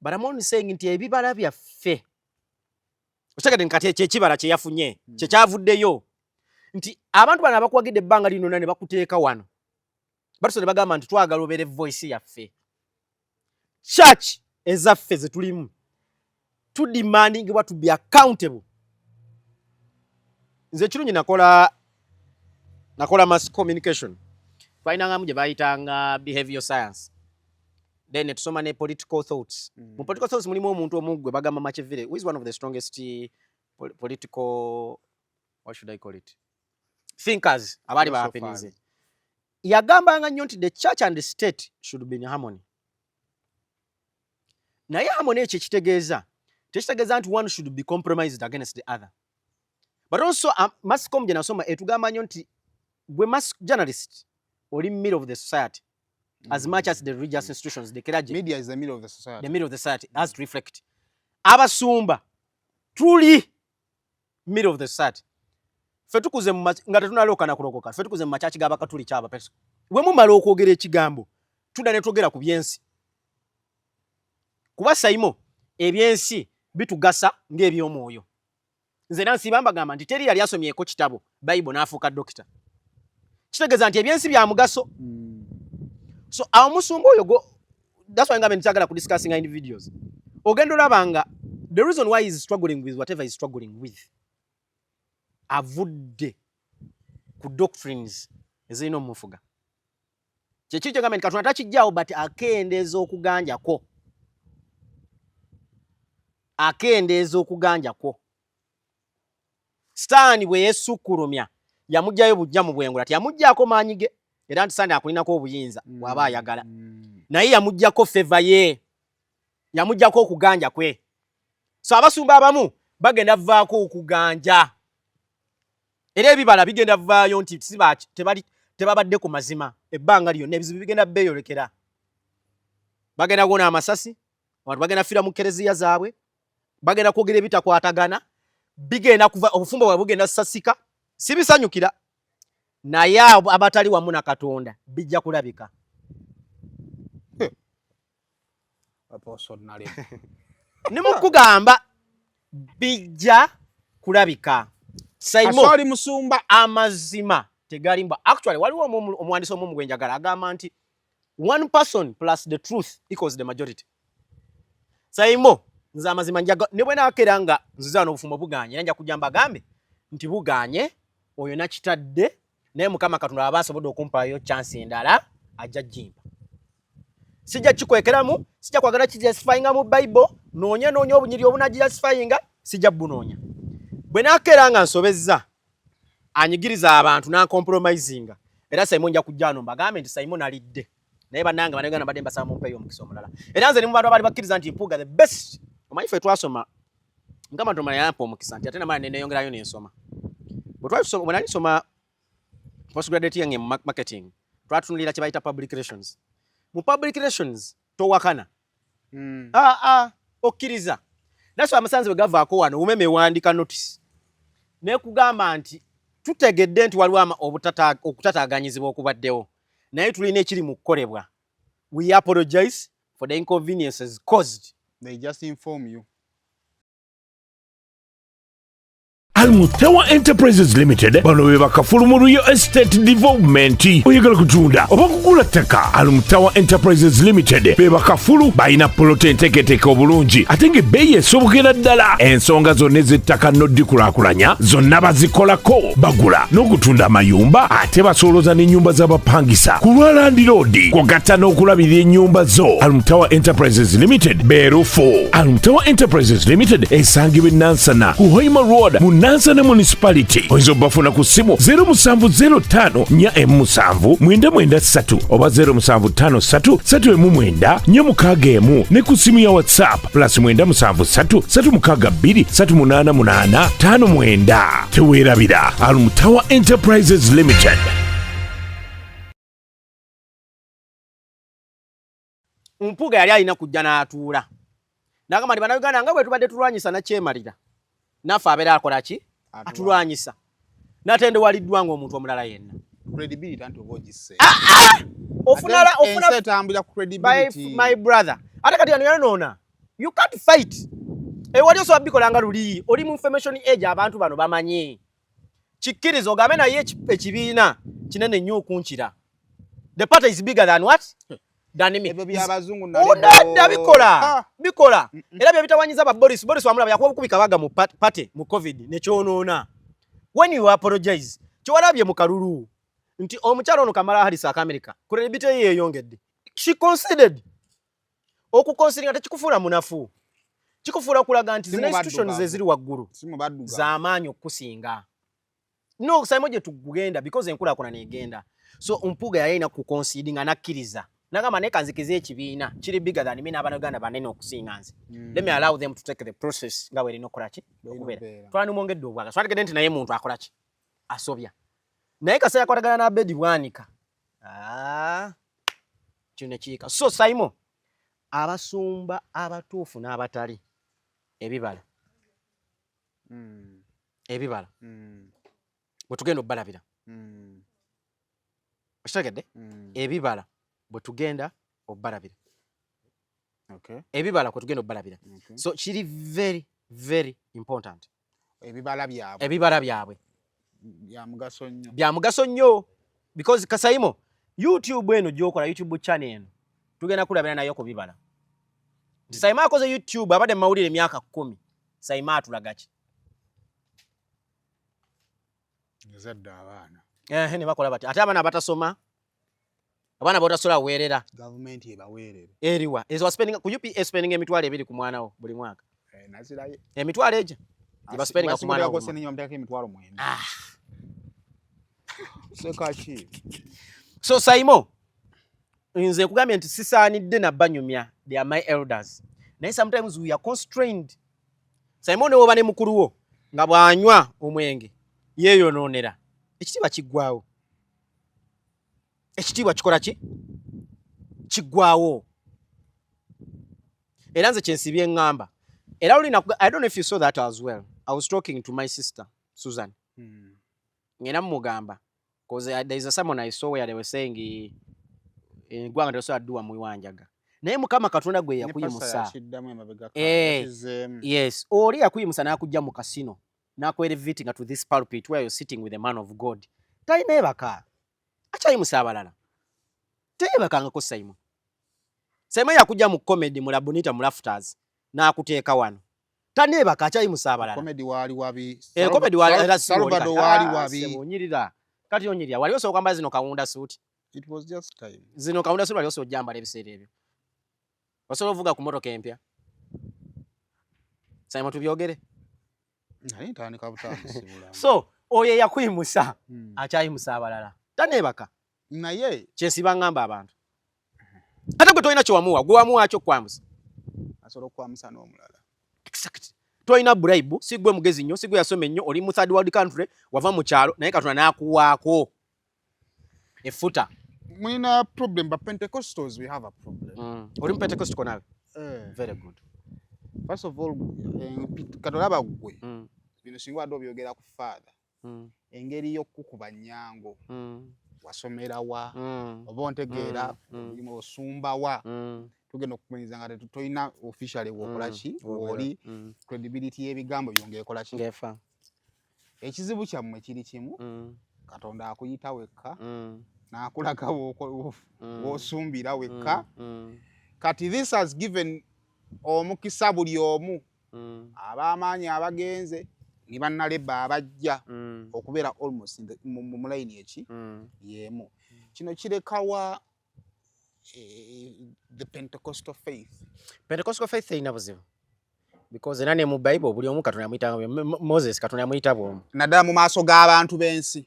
but I'm only saying nti ebibala byaffe, okitegedde? Kati ekyo ekibala kye yafunye kye kyavuddeyo nti abantu bano abakuwagidde ebbanga lino ne bakuteeka wano, batuse ne bagamba nti twagala obeere voice yaffe. Church ezaffe ze tulimu tudemandingibwa to be accountable. Nze ekirungi nakola mass communication, twalinangamu gye bayitanga behavior science, then ne tusoma ne political thoughts. Mu political thoughts mulimu omuntu omu gwe bagamba Machiavelli, who is one of the strongest political, what should I call it, thinkers abaali Philosophers. Bahapenize yagambanga nnyo nti the church and the state should be in harmony. Naye harmony ekyo ekitegeeza, tekitegeeza nti one should be compromised against the other. But also mass com gye nasoma etugamba nnyo nti gwe mass journalist oli middle of the society as much as the religious institutions, the clergy. Media is the middle of the society. The middle of the society has to reflect. Abasumba tuli middle of the society. Ffe tukuze nga tetunalooka na kulokoka, ffe tukuze mu makyaki g'abakatuliki, abapeso We mumala okwogera ekigambo tudda ne twogera ku byensi, kuba Saimo ebyensi bitugasa ng'ebyomwoyo. Nze era nsiiba mbagamba nti teri yali asomyeko kitabo Bible n'afuuka dokita. Kitegeeza nti ebyensi bya mugaso. So awo musumba oyo go, that's why ngambe nkyagala ku discussing individuals. Ogenda olaba nga the reason why he is struggling with whatever he is struggling with, avudde ku doctrines ezirina omufuga. Kyekiri kyegambe nti Katonda takijjaawo, but akendeeza okuganja kwo, akendeeza okuganja kwo. Sitaani bwe yeesukkulumya yamugjayo bujja mu bwengula, teyamugjaako maanyi ge, era nti Sitaani akulinako obuyinza bw'aba ayagala, naye yamuggyako favor ye, yamuggyako okuganja kwe. So abasumba abamu bagenda vaako okuganja, era ebibala bigenda vaayo nti tebali tebabadde ku mazima ebbanga lyonna. Ebizibu bigenda beeyolekera, bagenda kuwona amasasi, abantu bagenda fiira mu kereziya zaabwe, bagenda kwogera ebitakwatagana, bigenda kuva obufumbo bwabwe bugenda sasika. Sibisanyukira, naye abo abatali wamu na Katonda bijja kulabika. Apostle Nalema. Ne mukugamba bijja kulabika, Saimo. Aswali musumba. Amazima tegalimba. Actually waliwo omuwandiisi omu gwe njagala, agamba nti one person plus the truth equals the majority. Saimo, nze amazima njaga ne bwe naakera nga nziza n'obufumbo buganye, era nja kujja mbagambe nti buganye, oyo nakitadde, naye Mukama Katonda aba asobodde okumpaayo chance endala, ajja jimpa. Sijja kikwekeramu, sijja kwagala kijustifyinga mu Bible, noonya noonya obunyiri obunagijustifyinga, sijja bunoonya. Bwe nakeera nga nsobezza, anyigiriza abantu nancompromisinga, era Simon nja kujja wano mbagambe nti Simon alidde, naye bannange Bannayuganda mbadde mbasaba mumpeeyo omukisa omulala. Era nze ni mu bantu abaali bakkiriza nti Mpuuga the best. Omanyi ffe twasoma, Mukama Katonda yampa omukisa nti ate namala neneyongerayo nensoma. Bwe twali tusoma, bwe nali nsoma postgraduate yange mu marketing, twatunulira kye bayita public relations. Mu public relations towakana. Ah, ah, okkiriza. That's why amasanzi bwe gavaako wano, UMEME ewandiika notice nekugamba nti tutegedde nti waliwo okutataaganyizibwa okubaddewo, naye tulina ekiri mu kukolebwa. We apologize for the inconveniences caused. They just inform you. Almutewa Enterprises Limited, bano be bakafulu mu real estate development. Oyagala kutunda oba kugula ttaka? Almutawa Enterprises Limited be bakafulu, balina polota enteeketeeke obulungi ate ng'ebbeeyi esobokera ddala. Ensonga zonna ez'ettaka n'oddikulaakulanya zonna bazikolako. Bagula n'okutunda amayumba, ate basooloza n'ennyumba z'abapangisa ku lwa landiroodi, kwogatta n'okulabirira ennyumba zo. Almutawa Enterprises Limited beerufu. Almutawa Enterprises Limited esangibwa e Nansana ku Hoima Road mu Nansana Municipality. Oyinza obafuna ku ssimu 0705 4 7 993 oba 0753 319 461, ne ku ssimu ya WhatsApp +973 362 388 59. Teweerabira Almutawa Enterprises Limited. Mpuuga yali alina kujja n'atuula n'agamba nti Bannayuganda, nga bwe tubadde tulwanyisa nakyemalira, naffe abeera akola ki? Atulwanyisa natendewaliddwa ng'omuntu omulala yenna. Credibility anti oba ogisse. Ofuna ofuna Ensi etambulira ku credibility. My brother, ate kati ano yanoona, you can't fight. Ewali osobola bikola nga luli oli mu information age, abantu bano bamanyi. Kikkiriza ogambe naye ekibiina kinene nnyo okunkira. The party is bigger than what? Than me. Ebyo by'abazungu. Onadda bikola. Ah. Bikola era bye bitawanyiza ba Boris. Boris wamulaba yakuba bukubi kabaga mu party mu COVID nekyonoona. When you apologize, kyewalabye mu kalulu nti omukyalo ono Kamala Harris aka America, credibility ye yeeyongedde. She considered okuconsideringa tekikufuula munafu, kikufuula kulaga nti Si zina mu institutions baddugavu. eziri waggulu Si mu baddugavu. z'amaanyi okukusinga. No Simon, gye tugenda because enkulaakulana egenda. So Mpuuga yali alina kuconcedinga n'akkiriza nagamba naye kanzikize ekibiina kiri bigger than me, n'Abannayuganda banene okusinga nze. Let me allow them to take the process nga bwerina okukola ki? Bwerina okubeera. okubeera. Twanimwongedde obwaga, twategedde nti naye muntu akola ki? Asobya, naye kaseera yakwatagana n'Abedi Bwanika. Ah, kino nekiika. So Simon, abasumba abatuufu n'abatali, ebibala, ebibala bwe tugenda obbalabira. Okitegedde? Ebibala bwe tugenda obalabira. Ebibala kwe tugenda obalabira. So kiri very very important. Ebibala byabwe. Ebibala byabwe. Bya mugaso nnyo. Bya mugaso nnyo because Kasaimo, YouTube eno gy'okola, YouTube channel eno, tugenda kulabira nayo ku bibala. Nti Saimo akoze YouTube, abadde mu mawulire emyaka 10. Saimo atulaga ki? Yazadde abaana. Ne bakola bati. Ate abaana abatasoma, abaana botasobola weerera. Gavumenti ebaweerere. Eriwa. Ezo wa spending, ku UPA spending 20,000 ku mwana wo buli mwaka. Naziraye. Emitwalo egyo. Gye spending ku mwana wo. Buli mwaka. Bamuteekako 90,000. Seka ki? So Saimo, nze nkugambye nti sisaanidde nabanyumya, they are my elders. Naye sometimes we are constrained. Saimo, ne woba ne mukulu wo nga bw'anywa omwenge yeeyonoonera, ekitiibwa kiggwawo. Ekitiibwa kikola ki? Kiggwawo. Era nze kyensibye ŋŋamba. Era olina, I don't know if you saw that as well. I was talking to my sister Susan. Ngenda mumugamba because there is a sermon I saw where they were saying eggwanga tesobola dduwa muwanjaga. Naye Mukama Katonda gwe yakuyimusa. Yakiddamu emabega. Yakizeemu. Yes, oli yakuyimusa n'akujja mu kasino n'akwelevatinga to this pulpit where you're sitting with a man of God. Talina ebaka. Akyayimusa abalala. Teyebakangako Simon. Simon yakujja mu comedy mu Labonita mu Laughters n'akuteeka wano. Taneebaka, akyayimusa abalala. Comedy waali wabi. Comedy waali era si Salvador oli kati. waali Ah, wabi. ssebo, onyirira. Kati onyirira. Wali osobola okwambala zino kawunda suit. It was just time. Zino kawunda suit wali osobola ojjambala ebiseera ebyo. Osobola ovuga ku motoka empya. Simon, tubyogere. Nali ntandika butandisi bulamu. So oyo eyakuyimusa akyayimusa abalala. Taneebaka. Naye Kyensiba ngamba abantu. Ate gwe tolina kyewamuwa, gwe wamuwa kyo kwambusa. Asobola okwamusa n'omulala. Exactly. Tolina bribe, si gwe mugezi nnyo, si gwe yasoma ennyo, oli mu third world country, wava mu kyalo, naye Katonda n'akuwaako effuta. Mulina problem, but Pentecostals, we have a problem. Oli mu Pentecostal nawe? Eh. Very good. First of all, katolaba ggwe bino singa wadde obyogera ku father, engeri y'okukuba nnyango, wasomera wa, oba ontegeera, osumba wa, tugenda okukumanyiriza nga tolina officially wokola ki, woli credibility y'ebigambo byo ng'ekola ki. Ngefa. Ekizibu kyammwe kiri kimu: Katonda akuyita wekka n'akulaga w'osumbira wekka. Kati this has given omukisa buli omu, ab'amaanyi abagenze ne bannaleba abajja, okubeera almost mu layini eki y'emu. Kino kirekawa the Pentecostal faith? Pentecostal faith erina buzibu because era ne mu Bible buli omu Katonda yamuyita. Moses Katonda yamuyita bw'omu. Naddala mu maaso g'abantu b'ensi.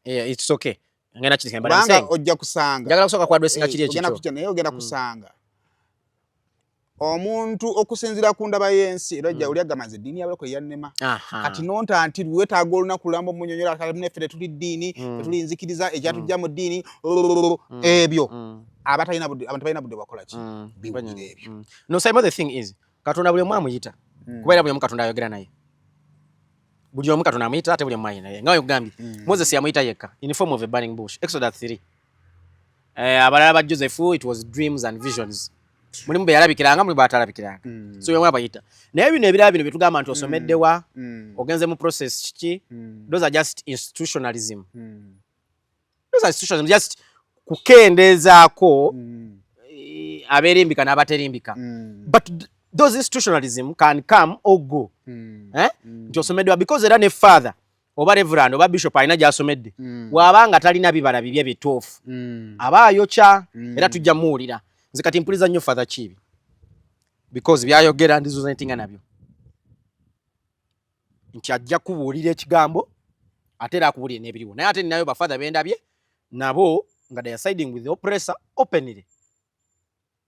Yeah, it's okay. Ngenda kiri, but I'm Kubanga saying ojja kusanga njagala kusooka ku addressinga kiri ogenda ekikyo. Kujja naye ogenda kusanga omuntu okusinziira ku ndaba y'ensi era ojja oli agamba, nze eddiini y'abalokole yannema. Kati nonta nti weetaaga olunaku lulamba omunyonyola kati neffe tetuli ddiini, tetuli nzikiriza ekyatujja mu ddiini ebyo. Abatalina budde, abantu balina budde bakola ki biwulira ebyo? No, Simon, the thing is, Katonda buli omu amuyita. Kuba era buli omu Katonda ayogera naye. Buli omu Katonda amuyita, ate buli omu ayina naye. Nga wekugambye, Moses yamuyita yekka in form of a burning bush. Exodus 3. Abalala ba Joseph, it was dreams and visions. Mulimu be yalabikiranga, mulimu b'atalabikiranga. So buli omu abayita. Naye bino ebirala bino bye tugamba nti osomedde wa, ogenze mu process kiki, those are just institutionalism. Those are institutionalism, just kukendeezaako abeerimbika n'abaterimbika. But those institutionalism can come or go. Eh? Nti osomeddwa because era ne father oba reverend oba bishop alina gy'asomedde, bw'aba nga talina bibala bibye bituufu, aba ayokya. Era tujja muwulira. Nze kati mpuliza nnyo Father Kiibi because byayogera ndiresonatinga nabyo, nti ajja kubuulira ekigambo ate era akubuulire n'ebiriwo. Naye ate ninayo bafather bendabye nabo nga they are siding with the oppressor openly.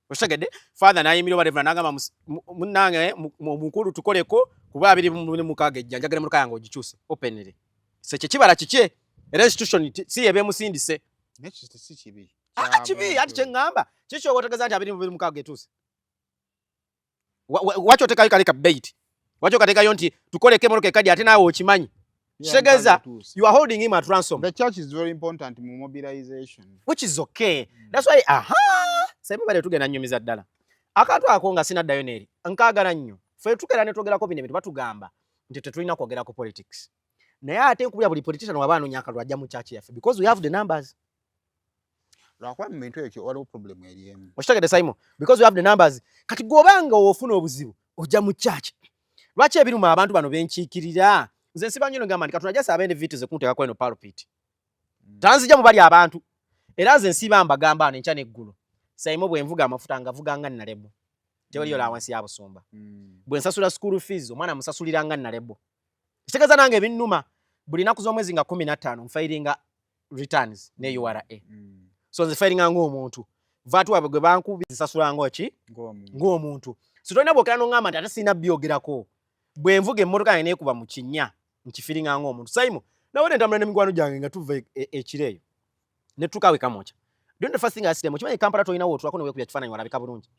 Okitegedde? Father n'ayimirira oba reverend n'agamba, munnange mukulu, tukoleko kuba 2026 ejja, njagala emmotoka yange ogikyuse openly." Se kye kibala kikye, era institution si yeba emusindise. Naye ekyo si kibi. Ah, kibi. Ati kyeŋŋamba kikyoba otegeeza nti 2026 etuuse. Waki otekayo kali ka bait? Waki okateekayo nti tukoleko emmotoka ekadde, ate naawe okimanyi Kitegeeza you are holding him at ransom. The church is very important mu mobilization. Which is okay. That's why aha saimu bale tugenda nyumiza ddala. Akantu ako nga sinaddayo neeri nkaagala nnyo. Ffe tukeera ne twogerako bino ebintu batugamba nti tetulina kwogera ku politics. Naye ate nkubulira buli politician waba anoonya akalulu ajja mu church yaffe because we have the numbers. Lwakuba mu bintu ekyo waliwo problem eri emu. Okitegedde Simon? Because we have the numbers. Kati gw'obanga ofuna obuzibu ojja mu church. Lwaki ebiruma abantu bano benkiikirira? Nze nsiba nnyo ngamba nti Katonda ajja saba NVT ze kunteekako eno pulpit. Tanzija mu bali abantu. Era nze nsiba mbagamba ano enkya n'eggulo. Simon bwe nvuga amafuta nga nvuga nga Nalebo. Tewaliyo allowance ya busumba. Bwe nsasula school fees omwana musasulira nga Nalebo. Kitegeeza nange ebinnuma buli nnaku z'omwezi nga 15 nfayiringa returns ne URA. So nze fayiringa ng'omuntu. VAT waabwe gwe bankubi zisasula ng'oki? Ng'omuntu. So tolina bw'okera n'oŋŋamba nti ate sirina byogerako. Bwe nvuga emmotoka yange neekuba mu kinnya nkifiringa ng'omuntu. Simon, nawe ntambula ne mikwano gyange nga tuva ekiro eyo. Ne tutuuka awo e Kamwokya. Do you know the first thing I asked them, okimanyi Kampala tolinawo otuulako ne weekubya kifaananyi walabika bulungi.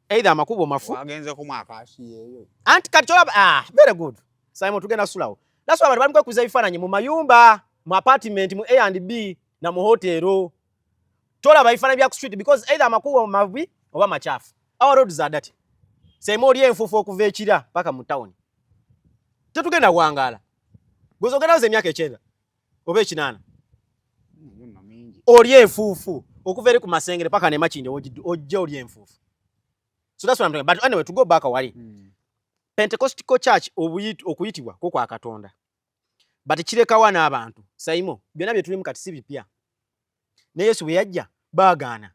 Either amakubo mafu. Wagenze ku mwakaasi eyo. Anti kati kyolaba, ah, very good. Simon tugenda sulawo. That's why abantu bali kwekuza ebifaananyi mu mayumba, mu apartment, mu A and B na mu hotelo. Tolaba ebifaananyi bya ku street because either amakubo mabi oba machafu. Our roads are dirty. Simon oli enfuufu okuva ekira paka mu town. Tetugenda wangaala. Gwe ogenda woza emyaka 9 oba 8. Oli enfuufu okuva eri ku Masengere paka ne Makindye ojja oli enfuufu. So that's what I'm talking about. But anyway, to go back awali. Pentecostal church okuyitibwa ko kwa Katonda. But kirekawa n'abantu. Saimo, byonna bye tulimu kati si bipya. Ne Yesu bwe yajja baagaana.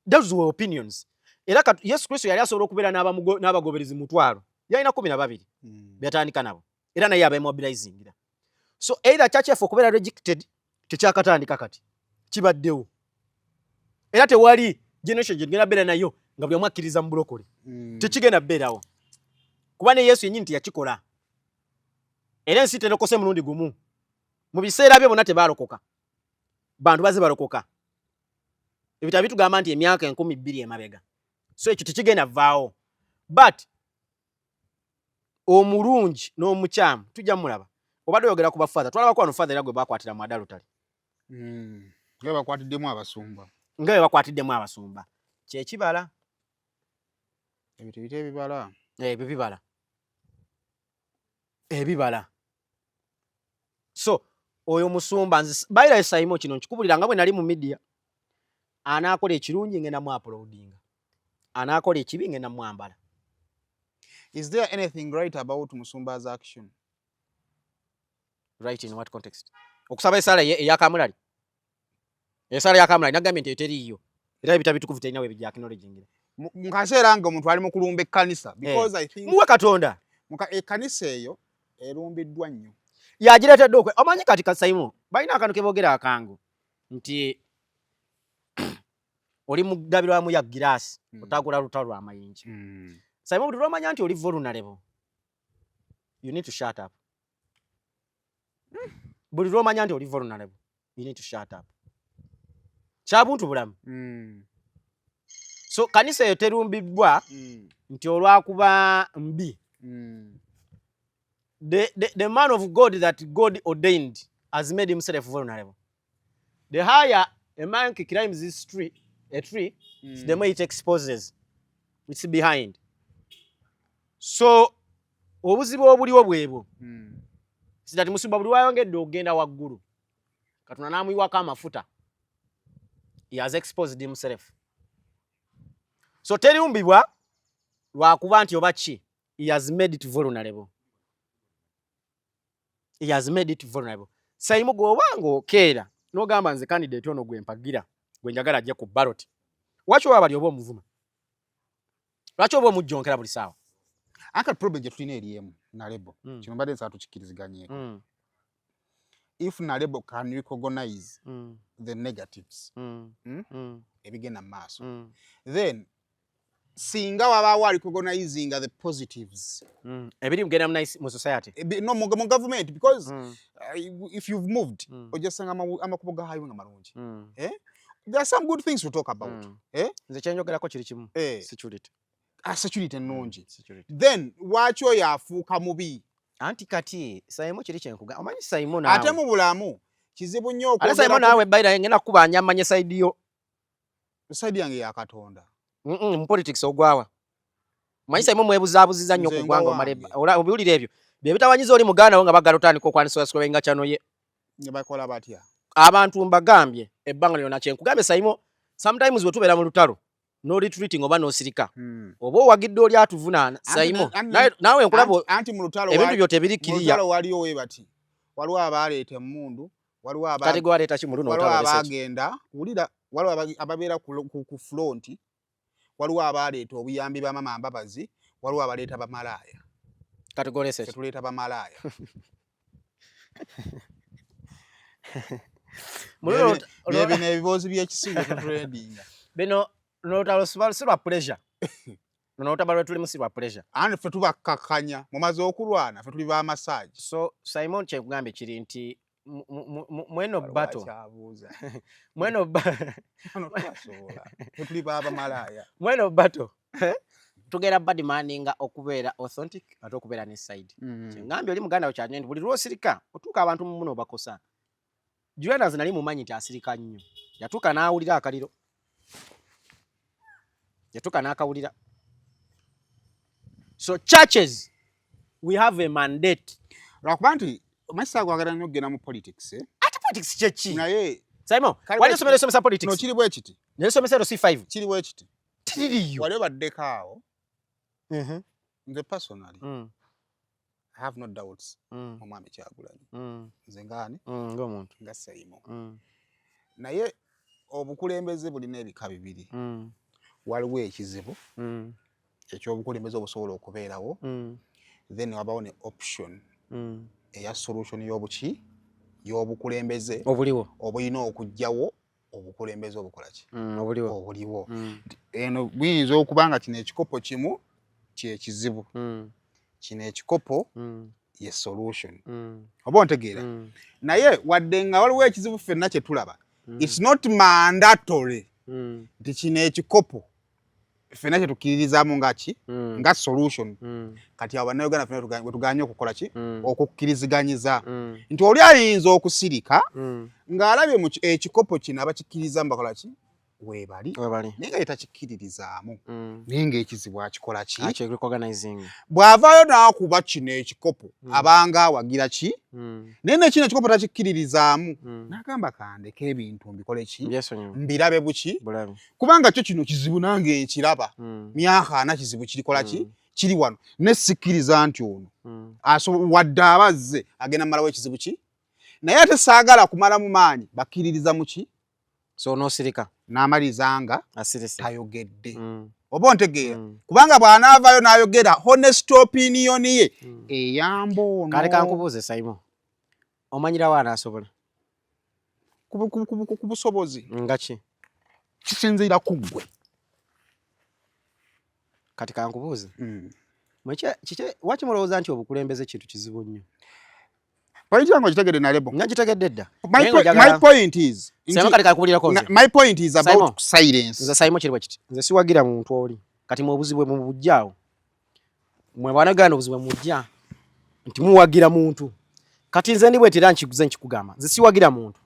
Those were opinions. Era Yesu Kristo yali asobola okubeera n'abagoberezi 5,000. Yalina 12. Byatandika nabo. Era naye abemobilizingira. So either church yaffe okubeera rejected tekyakatandika kati. Kibaddewo. Era tewali generation gye tugenda beera nayo nga buli omu akkiriza mu bulokole. Tekigenda beerawo. Kuba ne Yesu yennyini teyakikola. Era ensi terokose mulundi gumu. Mu biseera bye bonna tebaalokoka. Bantu bazze balokoka. Ebitabo bitugamba nti emyaka 2000 emabega. So ekyo tekigenda vaawo. But omulungi n'omukyamu tujja mulaba. Obadde oyogera ku bafather. Twalabako wano father era gwe bakwatira mu adultery. Nga bakwatiddemu abasumba. Nga bwe bakwatiddemu abasumba. Kyekibala. Ebyo tebiyita ebibala. Ebyo bibala. Ebibala. So oyo musumba nze bayira Saimo kino nkikubulira nga bwe nali mu media. Anaakola ekirungi ngenda mu uploadinga. Anaakola ekibi ngenda mwambala. Is there anything right about Musumba's action? Right in what context? Okusaba esaala eyakamulali. Esaala yakamulali nagambye nti eteriiyo. Era ebitabo bitukuvu terina we bijja acknowledging. Mu kaseera nga omuntu ali mu kulumba ekkanisa because I think muwe Katonda. Ekkanisa eyo erumbiddwa nnyo. Yagireetedde okwe. Omanyi kati Kasaimu balina akantu ke boogera akangu nti oli mu ddabirwamu ya giraasi otagula lutalo lw'amayinja. Saimu buli lw'omanya nti oli vulnerable, you need to shut up. Buli lw'omanya nti oli vulnerable, you need to shut up. Kyabuntu bulamu. So kanisa eyo terumbiddwa nti olwakuba mbi. The man of God that God ordained has made himself vulnerable. The higher a monkey climbs this tree, a tree, the more it exposes. It's behind. So obuzibu obuliwo bwebwo. Sitati musumba buli wayongedde okugenda waggulu. Katonda n'amuyiwako amafuta. He has exposed himself. So terumbibwa lwakuba nti oba ki, he has made it vulnerable. He has made it vulnerable. Saimu gw'obanga okeera n'ogamba nze candidate ono gwe mpagira gwe njagala ajje ku ballot. Lwaki oba bali oba omuvuma? Lwaki oba omujjonkera buli ssaawa? Anka problem gye tulina eri emu Nalebo. Kino mbadde nsaba tukikkiriziganyeko. If Nalebo can recognize the negatives ebigenda mu maaso, then singa wabaawo recognizing the positives ebiri mugenda mu society no mu government because if you've moved ojja sanga amakubo ga highway nga malungi. There are some good things to talk about. Nze kyenjogerako kiri kimu. Security. Security ennungi. Then lwaki oyo afuuka mubi? Anti kati Saimo kiri kyenkuga omanyi Saimo naawe ate mu bulamu kizibu nnyo okwogera. Saimo naawe baira ngenda kukubanja mmanye side yo. Side yange ya Katonda. Mu politics ogwawa. Omanyi Saimo mwebuzaabuziza nnyo ku ggwanga omala obiwulira ebyo bye bitawanyiza oli muganda wo nga bagala otandika okwaniswaswainga kyano ye. Ne bakola batya? Abantu mbagambye ebbanga lyonna kyenkugambye Saimo sometimes bwe tubeera mu lutalo no retreating oba nosirika hmm. oba owagidde oli atuvunaana Saimo naawe nkulaba anti mu lutalo ebintu byo tebiri kiriya lutalo waliyo we bati waliwo abaaleeta emmundu waliwo kati gwe waleeta ki mu luno waliwo abaagenda wulira waliwo ababeera ku front waliwo abaaleeta obuyambi ba mama Mbabazi waliwo abaleeta bamalaaya kati gwolese tuleeta bamalaaya byebino ebiboozi byekisibu tutrendinga bino nolutalo si lwa pressure luno olutaba lwetulimu si lwa pressure and ffe tubakkakkanya mumaze okulwana ffe tuli ba massage so Simon kyekugambye kiri nti mweno battle mweno tuli babamalaaya mweno battle tugenda badimandinga okubeera authentic ate okubeera ne side mm. Kyengambye oli muganda we kyanye nti buli lwosirika otuuka abantu mumuno obakosa. Juliana nze nali mumanyi nti asirika nnyo, yatuuka n'awulira akaliro, yatuuka n'akawulira. So churches we have a mandate. Lwakuba nti omanyi saagwagala nnyo okugenda mu politics eh? Ate politics kyeki? Naye Simon, wali osomera osomesa politics? No, kiri bwe kiti. Naye osomesa ero C5. Kiri bwe kiti. Tiririyo. Wali obaddeko awo. Nze personally. I have no doubts omwami Kyagulanyi. Nze ngaani? Ng'omuntu. Nga Saimo. Naye obukulembeze bulina ebika bibiri. Waliwo ekizibu eky'obukulembeze obusobola okubeerawo, then wabawo ne option eya solution y'obuki y'obukulembeze obuliwo obulina okuggyawo obukulembeze obukola ki obuliwo mm. Eno buyinza okuba nga kino ekikopo kimu kyekizibu kino ekikopo ye solution oba ontegeera naye wadde nga waliwo ekizibu ffenna kye tulaba it's not mandatory nti kino ekikopo ffenna kye tukkiririzaamu nga ki nga solution kati abo bannayuganda ffenna wetuganye okukola ki okukkiriziganyiza nti oli ayinza okusirika ng'alabye mu ekikopo kino abakikkiririzaamu bakola ki weebali naye nga ye takikkiririzaamu naye ng'ekizibu akikola ki bw'avaayo n'akuba kino ekikopo abanga awagira ki naye nekino ekikopo takikkiririzaamu n'agamba kandeke ebintu mbikole ki mbirabe buki kubanga kyo kino kizibu nange nkiraba myaka ana kizibu kirikola ki kiri wano ne sikkiriza nti ono wadde abazze agenda mumalawo ekizibu ki naye ate saagala kumalamu maanyi bakkiririza mu ki so n'osirika n'amaliriza nga tayogedde oba ontegeera kubanga bw'anaavaayo n'ayogera honest opinion ye eyamba ono. Kale kankubuuze Saimo, omanyirawo anaasobola ku busobozi nga ki kisinziira ku ggwe. Kati kankubuuze waki mulowooza nti obukulembeze kintu kizibu nnyo? Point yange ogitegedde nalebo? Nagitegedde dda. My point is kati kakubulirako nze. My point is about silence. Nze Saimo kiri bwe kiti, nze siwagira muntu oli kati mwe obuzibu bwe mubujjaawo mwe banagana obuzibu bwe mujja nti muwagira muntu kati nze ndi bwetera nkiguze nkikugamba nze siwagira muntu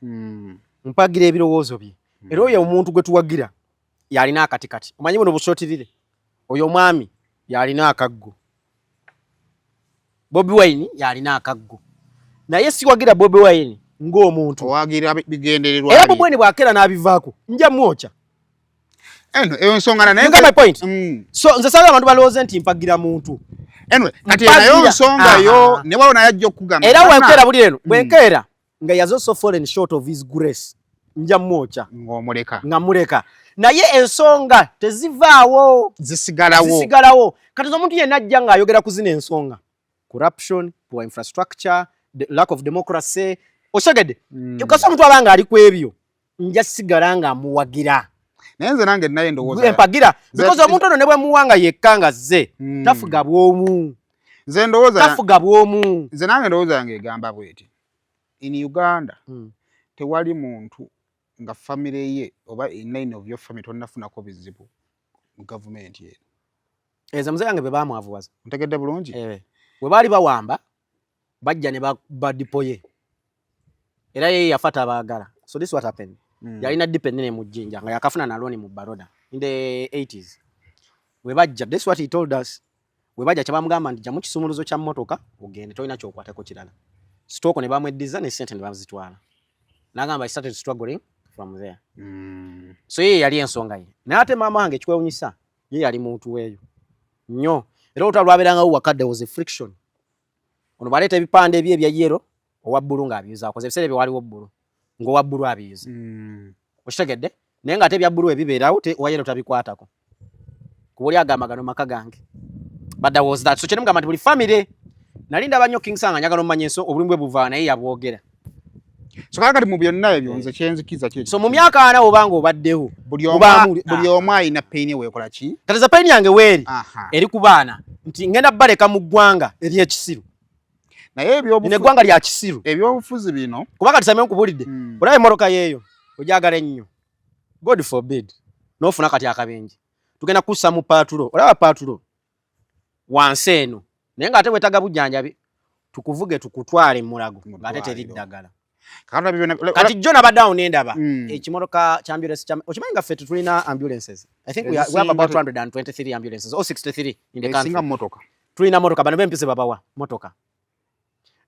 mpagira ebirowoozo bye era oyo omuntu gwe tuwagira yalina akatikati omanyi buno busootirire oyo omwami yalina akaggo Bobi Wine yalina akaggo naye siwagira Bobi Wine ng'omuntu owagira bigendererwa era Bobi Wine bw'akeera n'abivaako nja mwokya. Eno eyo nsonga naye my point so nze saagala abantu balowooze nti mpagira muntu. Anyway kati nayo nsonga yo ne waliwo naye ajja okugamba era bwenkeera buli eno bwenkeera nga he has also fallen short of his grace nja mwokya ng'omuleka nga muleka naye ensonga tezivaawo zisigalawo kati omuntu yenna ajja ng'ayogera ku zino ensonga corruption, poor infrastructure, the lack of democracy osegedde kasi omuntu aba ng'ali ku ebyo nja sigala nga muwagira naye nze nange naye ndowooza mpagira because omuntu ono ne bwe muwa nga yekka nga zze tafuga bw'omu nze ndowooza tafuga bw'omu nze nange ndowooza yange egamba bweti in Uganda tewali muntu nga famire ye oba in line of your family tonnafunako bizibu mu gavumenti eno. Ezo muzeeyi wange be baamwavuwaza. Ntegedde bulungi? Bwe baali bawamba Bajja ne bakuba dipo ye era ye yafa tabaagala. So this what happened. Yalina dipo ennene mu Jjinja nga yakafuna na loan mu Baroda in the 80s. We bajja, this what he told us, we bajja kyebamugamba nti jamu kisumuluzo kya mmotoka ogende, tolina kyokwatako kirala. Stock ne bamweddiza ne sente ne bazitwala. Nagamba I started struggling from there. So ye yali ensonga ye. Naye ate maama wange ekikwewunyisa, ye yali muntu weeyo nnyo, era olutalo lwabeerangawo waka, there was a friction. Ono bwaleeta ebipande ebye ebya yellow, owa bbulu ng'abiyuza akoze ebiseera ebyo waliwo bbulu, ng'owa bbulu abiyuza. Okitegedde? Naye ng'ate ebya bbulu ebibeerawo owa yellow tabikwatako, kuba oli agamba gano maka gange. But there was that. So kyenemugamba nti buli family nali ndaba nnyo King Saha nga njagala omumanya enso obulimu bwe buva, naye yabwogera. So kakati mu byonna ebyo nze kyenzikiza kye So mu myaka 40 obanga obaddewo buli omu buli omu alina pain weekola ki. Kati za pain yange weeri eri ku baana nti ngenda baleka mu ggwanga eryekisiru. Naye ebyobufuzi, eggwanga lya kisiru. Ebyobufuzi bino Kuba kati same nkubulidde, olaba emmotoka yeeyo ogyagala ennyo, God forbid n'ofuna kati akabenje, tugenda kussa mu patrol. Olaba patrol wansi eno, naye ng'ate wetaaga bujjanjabi, tukuvuge tukutwale Mulago ng'ate teri ddagala. Kati jjo nabadde awo nendaba ekimotoka kya ambulance kya, okimanyi nga ffe tetulina ambulances? I think we have about 223 ambulances or 63 in the country. Motoka. Tulina motoka, bano bempise babawa motoka,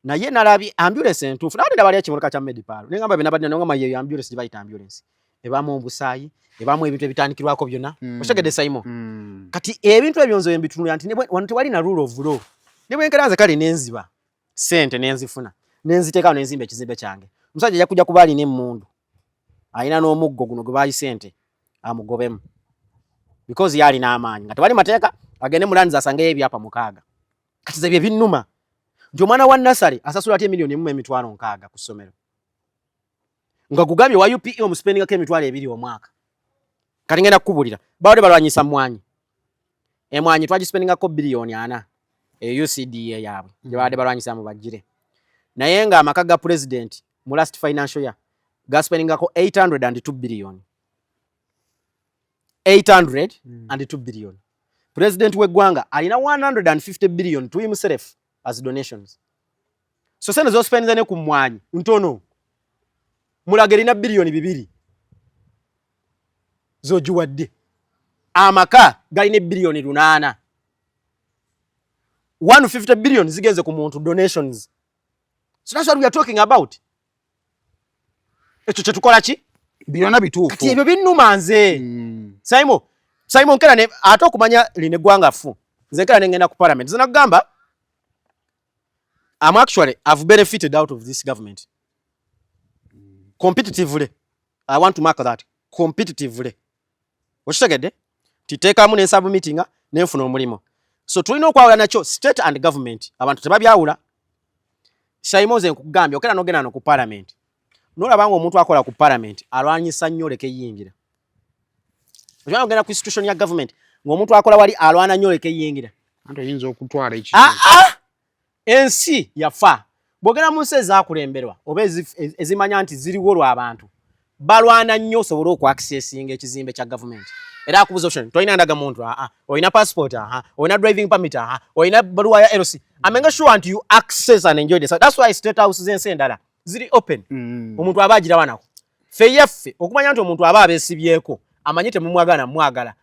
naye nalabye ambulance entuufu nabadde ndaba ekimotoka kya Medipal, nengamba bye nabadde nengamba yeyo ambulance gye bayita ambulance, ebaamu obusaayi, ebaamu ebintu ebitandikirwako byonna. Okitegedde, Saimo? Kati ebintu ebyo nze mbitunulira nti wano tewali na rule of law. Ne bwenkera nze kale nenziba sente nenzifuna nenziteekawo nenzimba ekizimbe kyange, omusajja ajja kujja kuba alina emmundu, alina n'omuggo guno gwe bayise ente amugobemu, because ye alina amaanyi nga tewali mateeka, agende mulandiza asangeyo ebyapa 6. Kati ze bye binnuma nti omwana wa nursery asasula atya 1,060,000 ku ssomero, nga gugambye wa UPE omuspendingako 20,000 omwaka? Kati ngenda kukubulira, babadde balwanyisa mmwanyi, emwanyi twagispendingako 4 biliyoni eyo UCDA yaabwe gye babadde balwanyisa mu bagire, naye nga amaka ga president mu last financial year gaspendingako 802 billion, 802 billion. President w'eggwanga alina 150 billion to himself as donations. So sente z'ospendinze ne ku mmwanyi ntono. Mulago erina 2 biliyoni z'ogiwadde, amaka galina 8 biliyoni, 150 billion zigenze ku muntu, donations. So that's what we are talking about. Ekyo kyetukola ki? Byonna bituufu. Kati ebyo binnuma nze. Simon, Simon, nkera ne ate okumanya lino eggwanga ffu, nze nkera ne ngenda ku parliament, nze nakugamba I'm actually, I've benefited out of this government competitively. I want to mark that competitively. Okitegedde? Titeekamu ne nsubmittinga nenfuna omulimu. So tulina okwawula nakyo state and government, abantu tebabyawula. Saimo, nze nkugambye, okera nogenda no ku parliament nolaba nga omuntu akola ku parliament alwanyisa nnyo oleke yingira. Okimanyi ogenda ku institution ya government ng'omuntu akola wali alwana nnyo oleke yingira. Anti oyinza okutwala ekiki. Ah, ah! Ensi yafa. Bw'ogenda mu nsi ezaakulemberwa oba ezimanya nti ziriwo lw'abantu, balwana nnyo osobole okwaccessinga ekizimbe kya gavumenti. Era akubuza option: tolina ndagamuntu? Aa. Olina passport? Aha. Olina driving permit? Aha. Olina baluwa ya LC? Amenga sure nti you access and enjoy the, that's why state house z'ensi endala ziri open. Omuntu aba agira wanako. Ffe yaffe okumanya nti omuntu aba abeesibyeko amanyi temumwagala, mwagala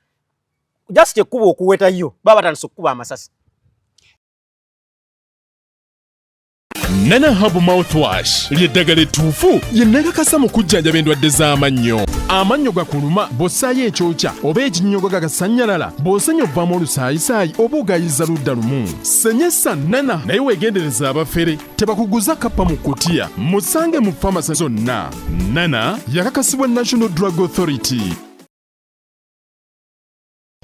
just ekkuba okuwetayo, baba batandise okukuba amasasi. Nana Hab mouthwash ly'eddagala ettuufu lye nakakasa mu kujjanjaba endwadde z'amannyo. Amannyo gakuluma, bw'ossaayo ekyokya oba ekinnyogo gagasannyalala, bw'osenya ovaamu olusaayisaayi oba ogayiza ludda lumu, senyesa Nana. Naye weegendereza abafere tebakuguza kappa mu kutiya. Musange mu famasi zonna. Nana yakakasibwa National Drug Authority.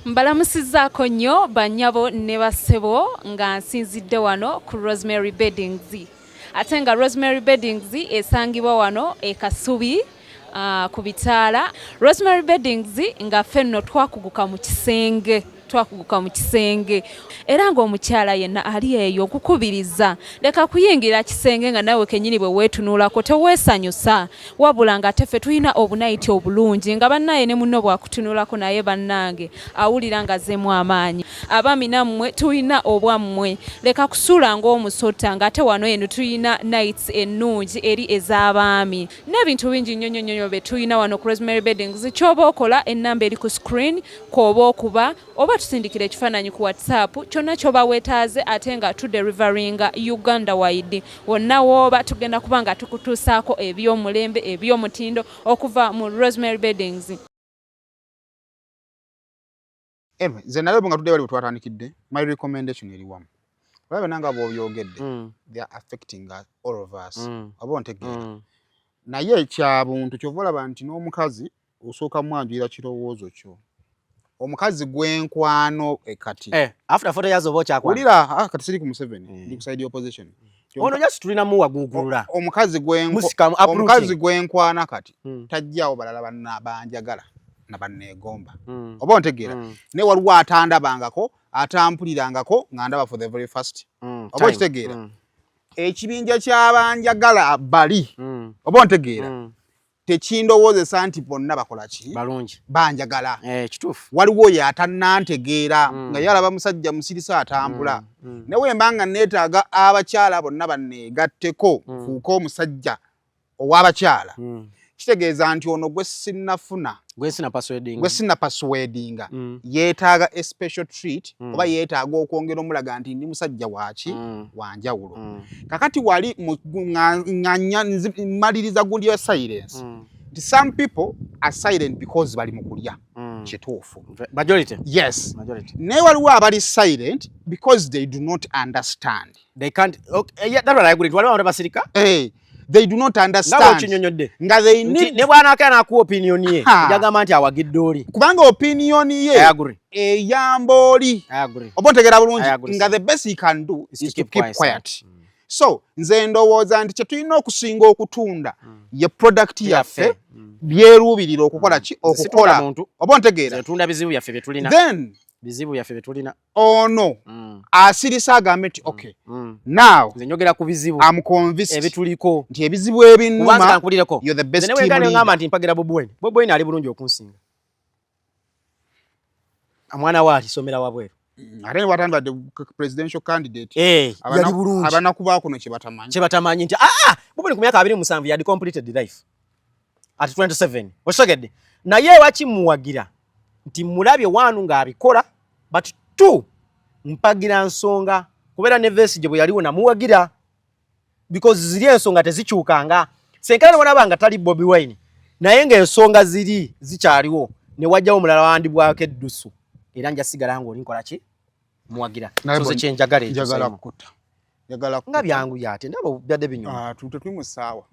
Mbalamusizzaako nnyo bannyabo ne bassebo, nga nsinzidde wano ku Rosemary Beddings, ate nga Rosemary Beddings esangibwa wano e Kasubi, ku bitaala. Rosemary Beddings nga ffe nno twakuguka mu kisenge. Twakuguka mu kisenge era ng'omukyala yenna ali eyo nkukubiriza leka kuyingira kisenge nga nawe kenyini bwe weetunuulako teweesanyusa wabula nga ate ffe tulina obunayiti obulungi nga bannaye ne munno bwakutunulako naye bannange awulira nga azzemu amaanyi. Abaami nammwe tulina obwammwe leka kusuula ng'omusota ng'ate wano eno tulina nights ennungi eri ez'abaami n'ebintu bingi nnyo nnyo nnyo bye tulina wano ku Rosemary Beddings. Ky'oba okola ennamba eri ku screen kw'oba okuba oba tusindikira ekifaananyi ku WhatsApp kyonna ky'oba weetaaze ate nga tuderivaringa Uganda wide wonna w'oba tugenda kuba nga tukutuusaako eby'omulembe eby'omutindo okuva mu Rosemary Beddings. Anyway, nze naye nga tudde bali twatandikidde my recommendation eri wamu olaba nanga bw'obyogedde they are affecting all of us oba ontegeera naye kyabuntu kyova olaba nti n'omukazi osooka mwanjulira kirowoozo kyo omukazi gwenkwano ekati eh, after 40 years oba okyakwana wulira ah, kati siri ku Museveni ndi ku side opposition ono just tulina muwagugulula omukazi omukazi gwenkwana kati tajjaawo balala banna banjagala na banneegomba oba ontegeera naye waliwo atandabangako atampulirangako nga ndaba for the very first oba okitegeera ekibinja ky'abanjagala bali oba ontegeera tekindowoozesa nti bonna bakola ki balungi banjagala eh, kituufu waliwo oyo atannantegeera nga ye alaba musajja musirisa atambula naye wemba nga neetaaga abakyala bonna banneegatteko fuuke omusajja ow'abakyala kitegeeza nti ono gwe sinnafuna gwe sina persuading gwe sina persuadinga yeetaaga a special treat oba yeetaaga okwongera omulaga nti ndi musajja waaki wanjawulo kakati wali nga mmaliriza gundi ya silence nti some people are silent because bali mu kulya kituufu. Majority. Yes. Majority. Naye waliwo abali silent because they do not understand. They can't. Okay, yeah, that's what I agree. Waliwo abantu basirika. Hey, they do not nga understand. Bw'okinyonyodde nga they nti need ne bw'anaakera n'akuwa opinion ye Ha. yagamba nti awagidde oli. Kubanga opinion I ye agree. eyamba oli. I agree. Oba ontegeera bulungi I agree, nga sir. the best he can do is is to to keep quiet. So nze ndowooza nti kye tulina okusinga okutunda ye product yaffe Yaffe. byeruubirira okukola ki Nze situnda okukola muntu. Oba ontegeera Nze tunda bizibu byaffe bye tulina. Then bizibu byaffe bye tulina. Ono asirisa agambe nti okay now nze njogera ku bizibu I'm convinced ebituliko nti ebizibu kubanza ebinnuma kankulireko you're the best nze ne team bwe ngamba leader. Nti mpagira Bobi Wine, Bobi Wine ali bulungi okunsinga omwana we alisomera wabweru. Ate ne watandibadde presidential candidate Eh, yali bulungi. Abanaku bakuno kye batamanyi kye batamanyi nti ah, Bobi Wine ku myaka 27 yali completed life at 27 osogedde naye wakimuwagira nti mulabye wanu ng'abikola but two mpagira nsonga kubeera ne Besigye bwe yaliwo namuwagira because ziri ensonga tezikyukanga senkana ne wanaba nga tali Bobi Wine naye ng'ensonga ziri zikyaliwo ne wajjawo omulala wandibwako eddusu era nja sigala ng'oli nkola ki muwagira. Naye so nze kyenjagala ekyo njagala Simon. Kutta njagala nga kutta. Byangu yate ndaba byadde binyuma. Ah, tetuli mu ssaawa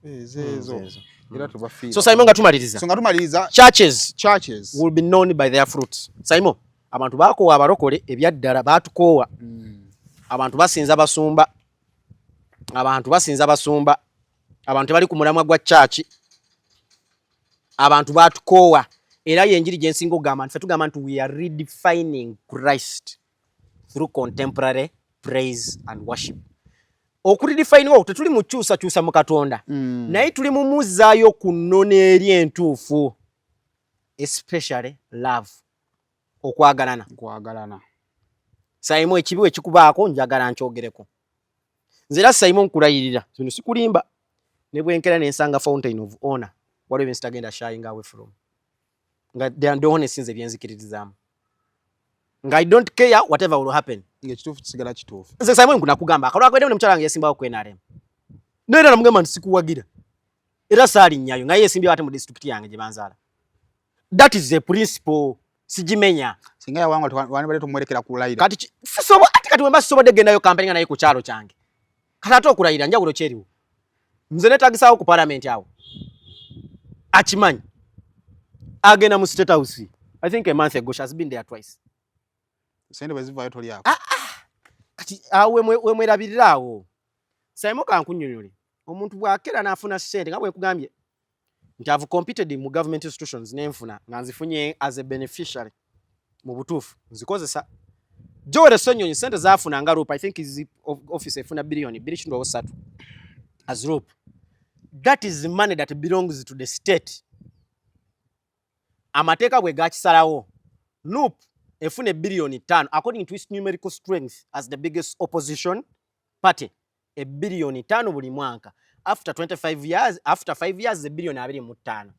ezeezo Ezo. Era tubafiira. So Simon nga tumaliriza so nga tumaliriza churches churches will be known by their fruits. Simon, abantu bakoowa abalokole ebyaddala batukoowa. Abantu basinza basumba, abantu basinza basumba, abantu tebali ku mulamwa gwa church, abantu batukoowa era yenjiri gye nsinga okugamba nti ffe tugamba nti we are redefining Christ through contemporary praise and worship. Okuredefining okwo tetuli mu kyusakyusa mu Katonda naye tuli mu muzzaayo ku nnono eri entuufu, especially love, okwagalana. Kwagalana. Simon, ekibi ekikubaako njagala nkyogereko nze era Simon nkulayirira kino sikulimba ne bwenkera nensanga fountain of honor waliwo byensitagenda shying away from nga they are honest nze byenzikiririzaamu nga I don't care whatever will happen. Ng'ekituufu kisigala kituufu. Nze Simon nkunakugamba akalwa kwedde ne mukyala wange yesimbawo ku NRM naye era namugamba nti sikuwagira era saalinnyayo nga ye yesimbyewo ate mu disitulikiti yange gye banzaala. That is a principle sigimenya. Singa yawangula wandibadde tumwerekera kulayira. Kati sisobo ate kati wemba sisobodde gendayo kampeni nga naye ku kyalo kyange kati ate okulayira njawulo kyeriwo nze netagisaawo ku palamenti awo akimanyi agenda mu State House. I think a month ago she has been there twice. Sente bwe zivaayo tolyako. Ah, kati awo wemwerabirira awo Simon kankunnyonnyole omuntu bw'akera n'afuna ssente nga bwe nkugambye Nti I've competed mu government institutions nenfuna nga nzifunye as a beneficiary mu butuufu nzikozesa. Joel Ssenyonyi sente zaafuna nga LOP, I think his office efuna billion 2.3 as LOP. That is money that belongs to the state. Amateeka bwe gakisalawo, NUP efuna billion 5 according to its numerical strength as the biggest opposition party, ebiliyoni 5 buli mwaka. After 25 years, after 5 years, ebiliyoni 25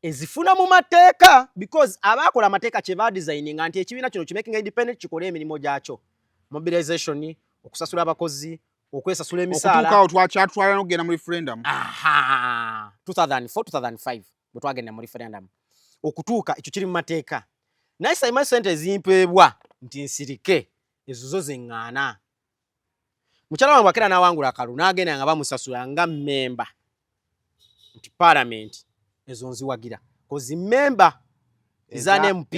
ezifuna mu mateeka, because abakola amateeka kye badesigninga nti ekibiina kino kimaking independent, kikole emirimu gyakyo, mobilization, okusasula abakozi, okwesasula emisaala. Okutuuka awo twakyatwala n'okugenda mu referendum. Aha, 2004 2005 bwe twagenda mu referendum, okutuuka ekyo kiri mu mateeka. Naye saima sente ezimpeebwa nti nsirike, ezo zo zeŋŋaana. Mukyala wange bwakera n'awangula akalulu n'agenda nga bamusasula nga mmemba nti parliament, ezo nziwagira kozi memba eza MP.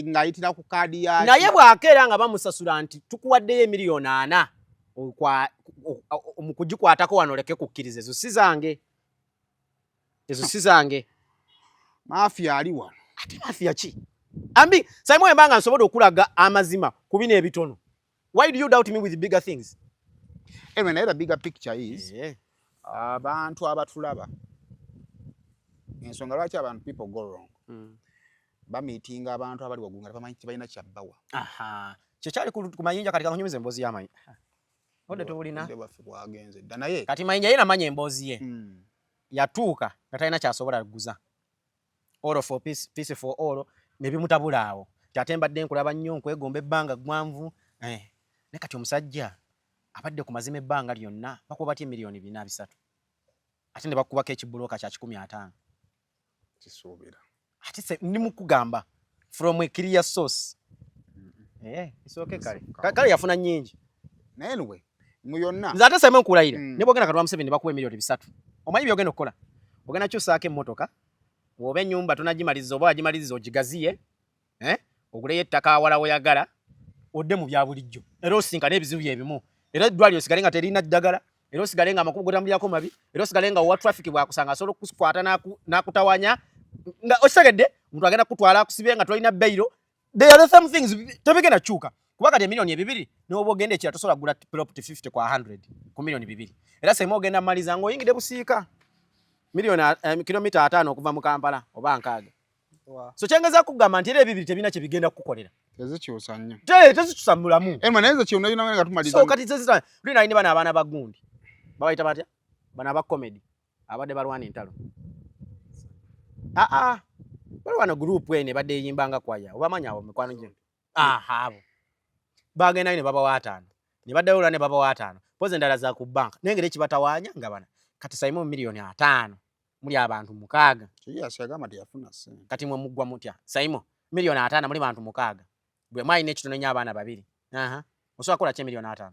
Ng'ayitira ku kaadi ya Naye bw'akeera nga bamusasula nti tukuwaddeyo emiliyoni 40 mu kugikwatako wano, oleke kukkiriza, ezo si zange, ezo si zange. Mafia ali wano. Ate mafia ki? Ambi Simon, embanga nsobodde okulaga amazima ku bino ebitono, why do you doubt me with bigger things? Anyway, naye the bigger picture is abantu abatulaba, ensonga lwaki abantu, people go wrong, bamiitinga abantu abali waggulu nga tebamanyi, tebalina kyabbawa. Aha, kyekyali ku Mayinja. Kati kakunyumiza emboozi y'amayinja, odde tobulina. Obudde bwaffe bwagenze dda, naye Kati Mayinja ye namanya emboozi ye. Yatuuka nga talina kyasobola kuguza, all for peace, peace for all, ne bimutabula awo ti ate mbadde nkulaba nnyo, nkwegomba ebbanga ggwanvu, eh. Ne kati omusajja abadde ku mazima ebbanga lyonna, bakuba batya emiliyoni 4 3, ate ne bakubako ekibulooka kya 150? Kisuubira. Ate se ndi mu kugamba from a clear source. Eh, it's okay, kale. Kale yafuna nnyingi. Naye anyway, mu yonna Nze ate seme nkulayira, ne bwogenda kati wa Museveni bakuwa emiliyoni 300, omanyi byogenda okukola? Ogenda kyusaako emmotoka, bw'oba ennyumba tonagimaliza oba wagimaliriza ogigaziye, eh? Oguleyo ettaka awala woyagala, odde mu bya bulijjo, era osinkane ebizibu byebimu, era eddwaliro osigale nga terina ddagala, era osigale nga amakubo gotambulirako mabi, era osigale nga owa traffic bwakusanga asobola okukukwata n'akutawanya nga okitegedde omuntu agenda kukutwala akusibe nga tolina bail. They are the same things, tebigenda kukyuka, kuba kati emiliyoni 2 n'oba ogenda ekira tosobola kugula plot 50 kwa 100 ku miliyoni 2. Era sema ogenda maliza ng'oyingidde Busiika, miliyoni kilomita 50 okuva mu Kampala oba 60. So kyengeza kugamba nti era ebibiri tebirina kye bigenda kukukolera. Tezikyusa nnyo. Tezikyusa mulamu. Anyway, naye nze kyonna yonna nga tumaliza, So kati tezita luli nalina bano abaana ba gundi, babayita batya bano aba comedy abadde balwana entalo? Aa, waliwo wano group eno ebadde eyimba nga kwaya, obamanyi abo mikwano gye? Aha, abo bagendayo ne babawa 50, ne baddayo olwa ne babawa 50, pozi endala za ku banka, naye ngeri ekibatawaanya nga bana kati saimu miliyoni 50 muli abantu 6. Kiyasi yagamba teyafuna ssente. Kati mwe muggwa mutya? Saimo, miliyoni 50 muli bantu 6, bwe mwalina ekitono nnyo abaana babiri. Aha, osobola kukola ki emiliyoni 50?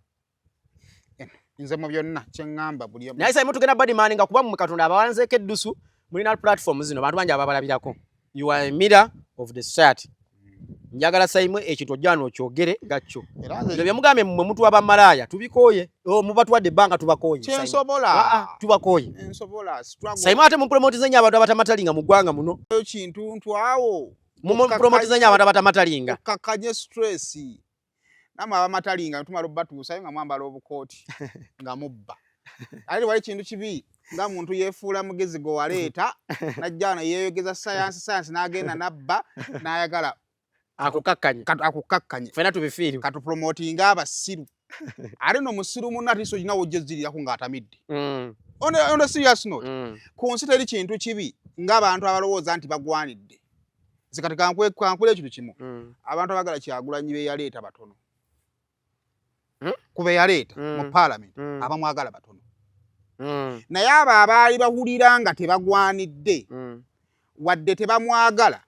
Nze mu byonna kyeŋŋamba buli Naye saimo tugenda badimani nga kuba mmwe Katonda abawanzeeko eddusu, mulina platform zino, bantu bangi ababalabirako. You are a mirror of the society. Njagala Saimo ekintu ojja wano okyogere nga kyo. Era nze Nze byemugambye mmwe mutuwa bamalaaya, tubikooye. Oh, mubatuwadde ebbanga, tubakooye, Saimo. Kyensobola. Ah, ah, tubakooye. Nsobola struggle. Saimo, ate mupromotize nnyo abantu abatamatalinga mu ggwanga muno. Kintu ntwawo. Mupromotize nnyo abantu abatamatalinga. Okkakkanye stress. Namwe abamatalinga tumala obbatuusayo nga mwambala obukooti nga mubba. Ate wali kintu kibi nga muntu yeefuula mugezi gwe waleeta najja wano yeeyogeza sayansi sayansi n'agenda n'abba n'ayagala Akukakkanye. Akukakkanye. Ffenna tubifiirwe. Katupromotinga abasiru. Ate no musiru munno ate olina wojja ezzirirako ng'atamidde. On a serious note, ku nsi teri kintu kibi ng'abantu abalowooza nti bagwanidde. Nze kati kankule ekintu kimu. Abantu abagala Kyagulanyi be yaleeta batono. Ku be yaleeta mu parliament, abamwagala batono. Naye abo abaali bawulira nga tebagwanidde, wadde tebamwagala,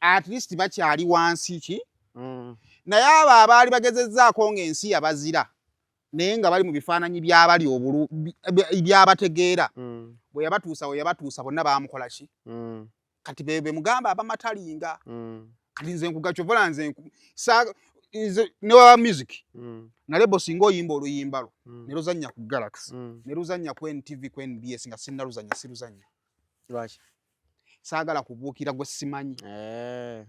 at least bakyali wansi ki. Naye abo abaali bagezezzaako ng'ensi yabazira, naye nga bali mu bifaananyi by'abali obulu byabategeera, bwe yabatuusa we yabatuusa, bonna baamukola ki? Kati be mugamba abamatalinga. Kati nze nkuga kyovola nze nze newaba music nga lebo, singa oyimba oluyimba lwo ne luzannya ku Galaxy, ne luzannya ku NTV, ku NBS, nga sinnaluzannya, siruzannya. Lwaki? Saagala kubuukira gwe simanyi. Eh.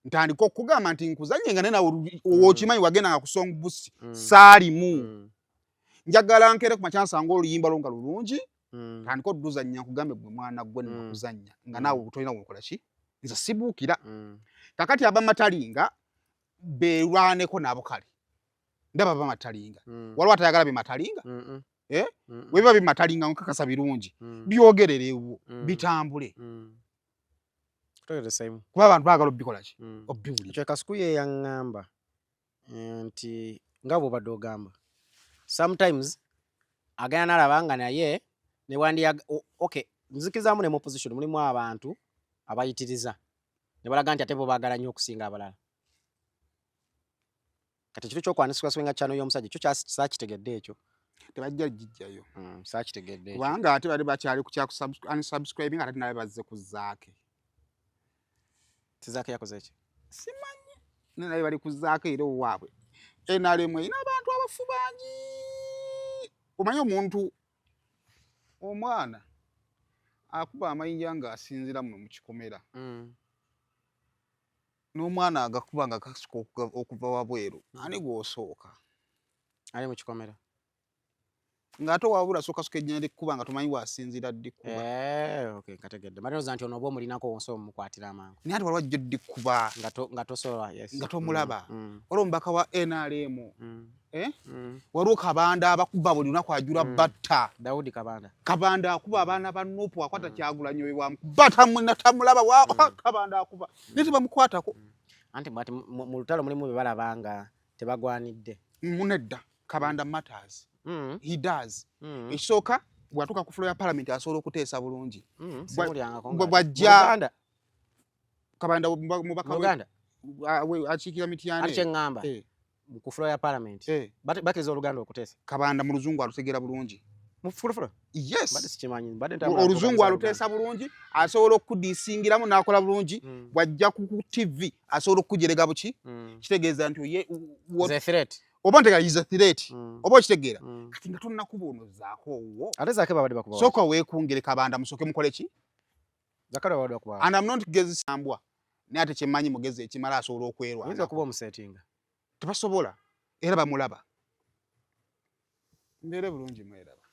Ntandika okugamba nti nkuzanye nga naye nawe wokimanyi wagenda nga ku song boost saalimu. Njagala nkere ku makya nsanga oluyimba lwo nga lulungi, tandika oduzannya, nkugambe gwe mwana gwe nakuzannya nga naawe tolina wokola ki, nze sibuukira. Kakati abamatalinga berwaneko nabo, kale ndaba bamatalinga. Waliwo atayagala bimatalinga? Eh? Webiba bimatalinga nkakasa birungi, byogererewo, bitambule. Kutegeere, Simon. Kuba abantu baagala obikola ki, obiwulira. Ekyo Kasuku ye yaŋŋamba nti nga bw'obadde ogamba, sometimes agenda n'alaba nga naye okay, nzikirizamu ne mu opposition mulimu abantu abayitiriza ne balaga nti ate bo baagala nnyo okusinga abalala. Kati ekiro ky'okwanisibwa channel y'omusajja kyo saakitegedde ekyo. Tebajja gijjayo. Saakitegedde ekyo. Kubanga ate bali bakyali ku kya unsubscribing, ate naye bazze ku Zaake. Tizaake yakoze eki? Simanyi, naye naye bali ku Zaake era owaabwe. NRM erina abantu abafu bangi. Omanyi omuntu omwana akuba amayinja ng'asinzira muno mu kikomera, n'omwana agakuba nga kasuka okuva wabweru, ani gw'osooka? Ali mu kikomera. Ng'ate wabula sooka suka ejjina likkuba nga tomanyi bw'asinzira ddikuba. Eh, okay, nkategedde. Mbadde nti ono oba omulinako osobola omukwatira amangu. Naye ate waliwo ajja ddikuba nga tosobola, yes. Nga tomulaba. Waliwo omubaka wa NRM, eh? Waliwo Kabanda abakuba buli lunaku ajula batta. Daudi Kabanda. Kabanda akuba abaana ba Nupu, akwata Kyagulanyi oyo wamukuba tamulaba wa Kabanda akuba naye tebamukwatako. Anti bwati mu lutalo mulimu bye balaba nga tebagwanidde. Munedda Kabanda matters. He does. Ekisooka, bw'atuuka ku floor ya parliament asobola okuteesa bulungi. Simulyangako bw'ajja Mu Uganda? Kabanda mubaka Mu Uganda? Akiikira Mityana. Ati kyeŋŋamba, ku floor ya parliament bakkiriza Oluganda okuteesa? Kabanda mu luzungu alutegeera bulungi. Mu floor? Yes. Mbadde sikimanyi, mbadde ntambula Oluzungu kubuuza. Aluteesa bulungi, asobola okudisingiramu n'akola bulungi. Bw'ajja ku TV asobola okukujerega buki. Kitegeeza nti oye Is a threat. Oba ntegeera, is a threat. Oba okitegeera? Kati nga tonnakuba ono zaako owwo. Ate Zaake babadde bakuba wa? Sooka weekungire Kabanda, musooke mukole ki. Zaake babadde bakuba wa? And I'm not gezi sambwa, naye ate kyemmanyi mugezi ekimala, asobola Oyinza okwerwanako. okuba omusetinga. Tebasobola, era bamulaba. Mbeere bulungi, mweraba.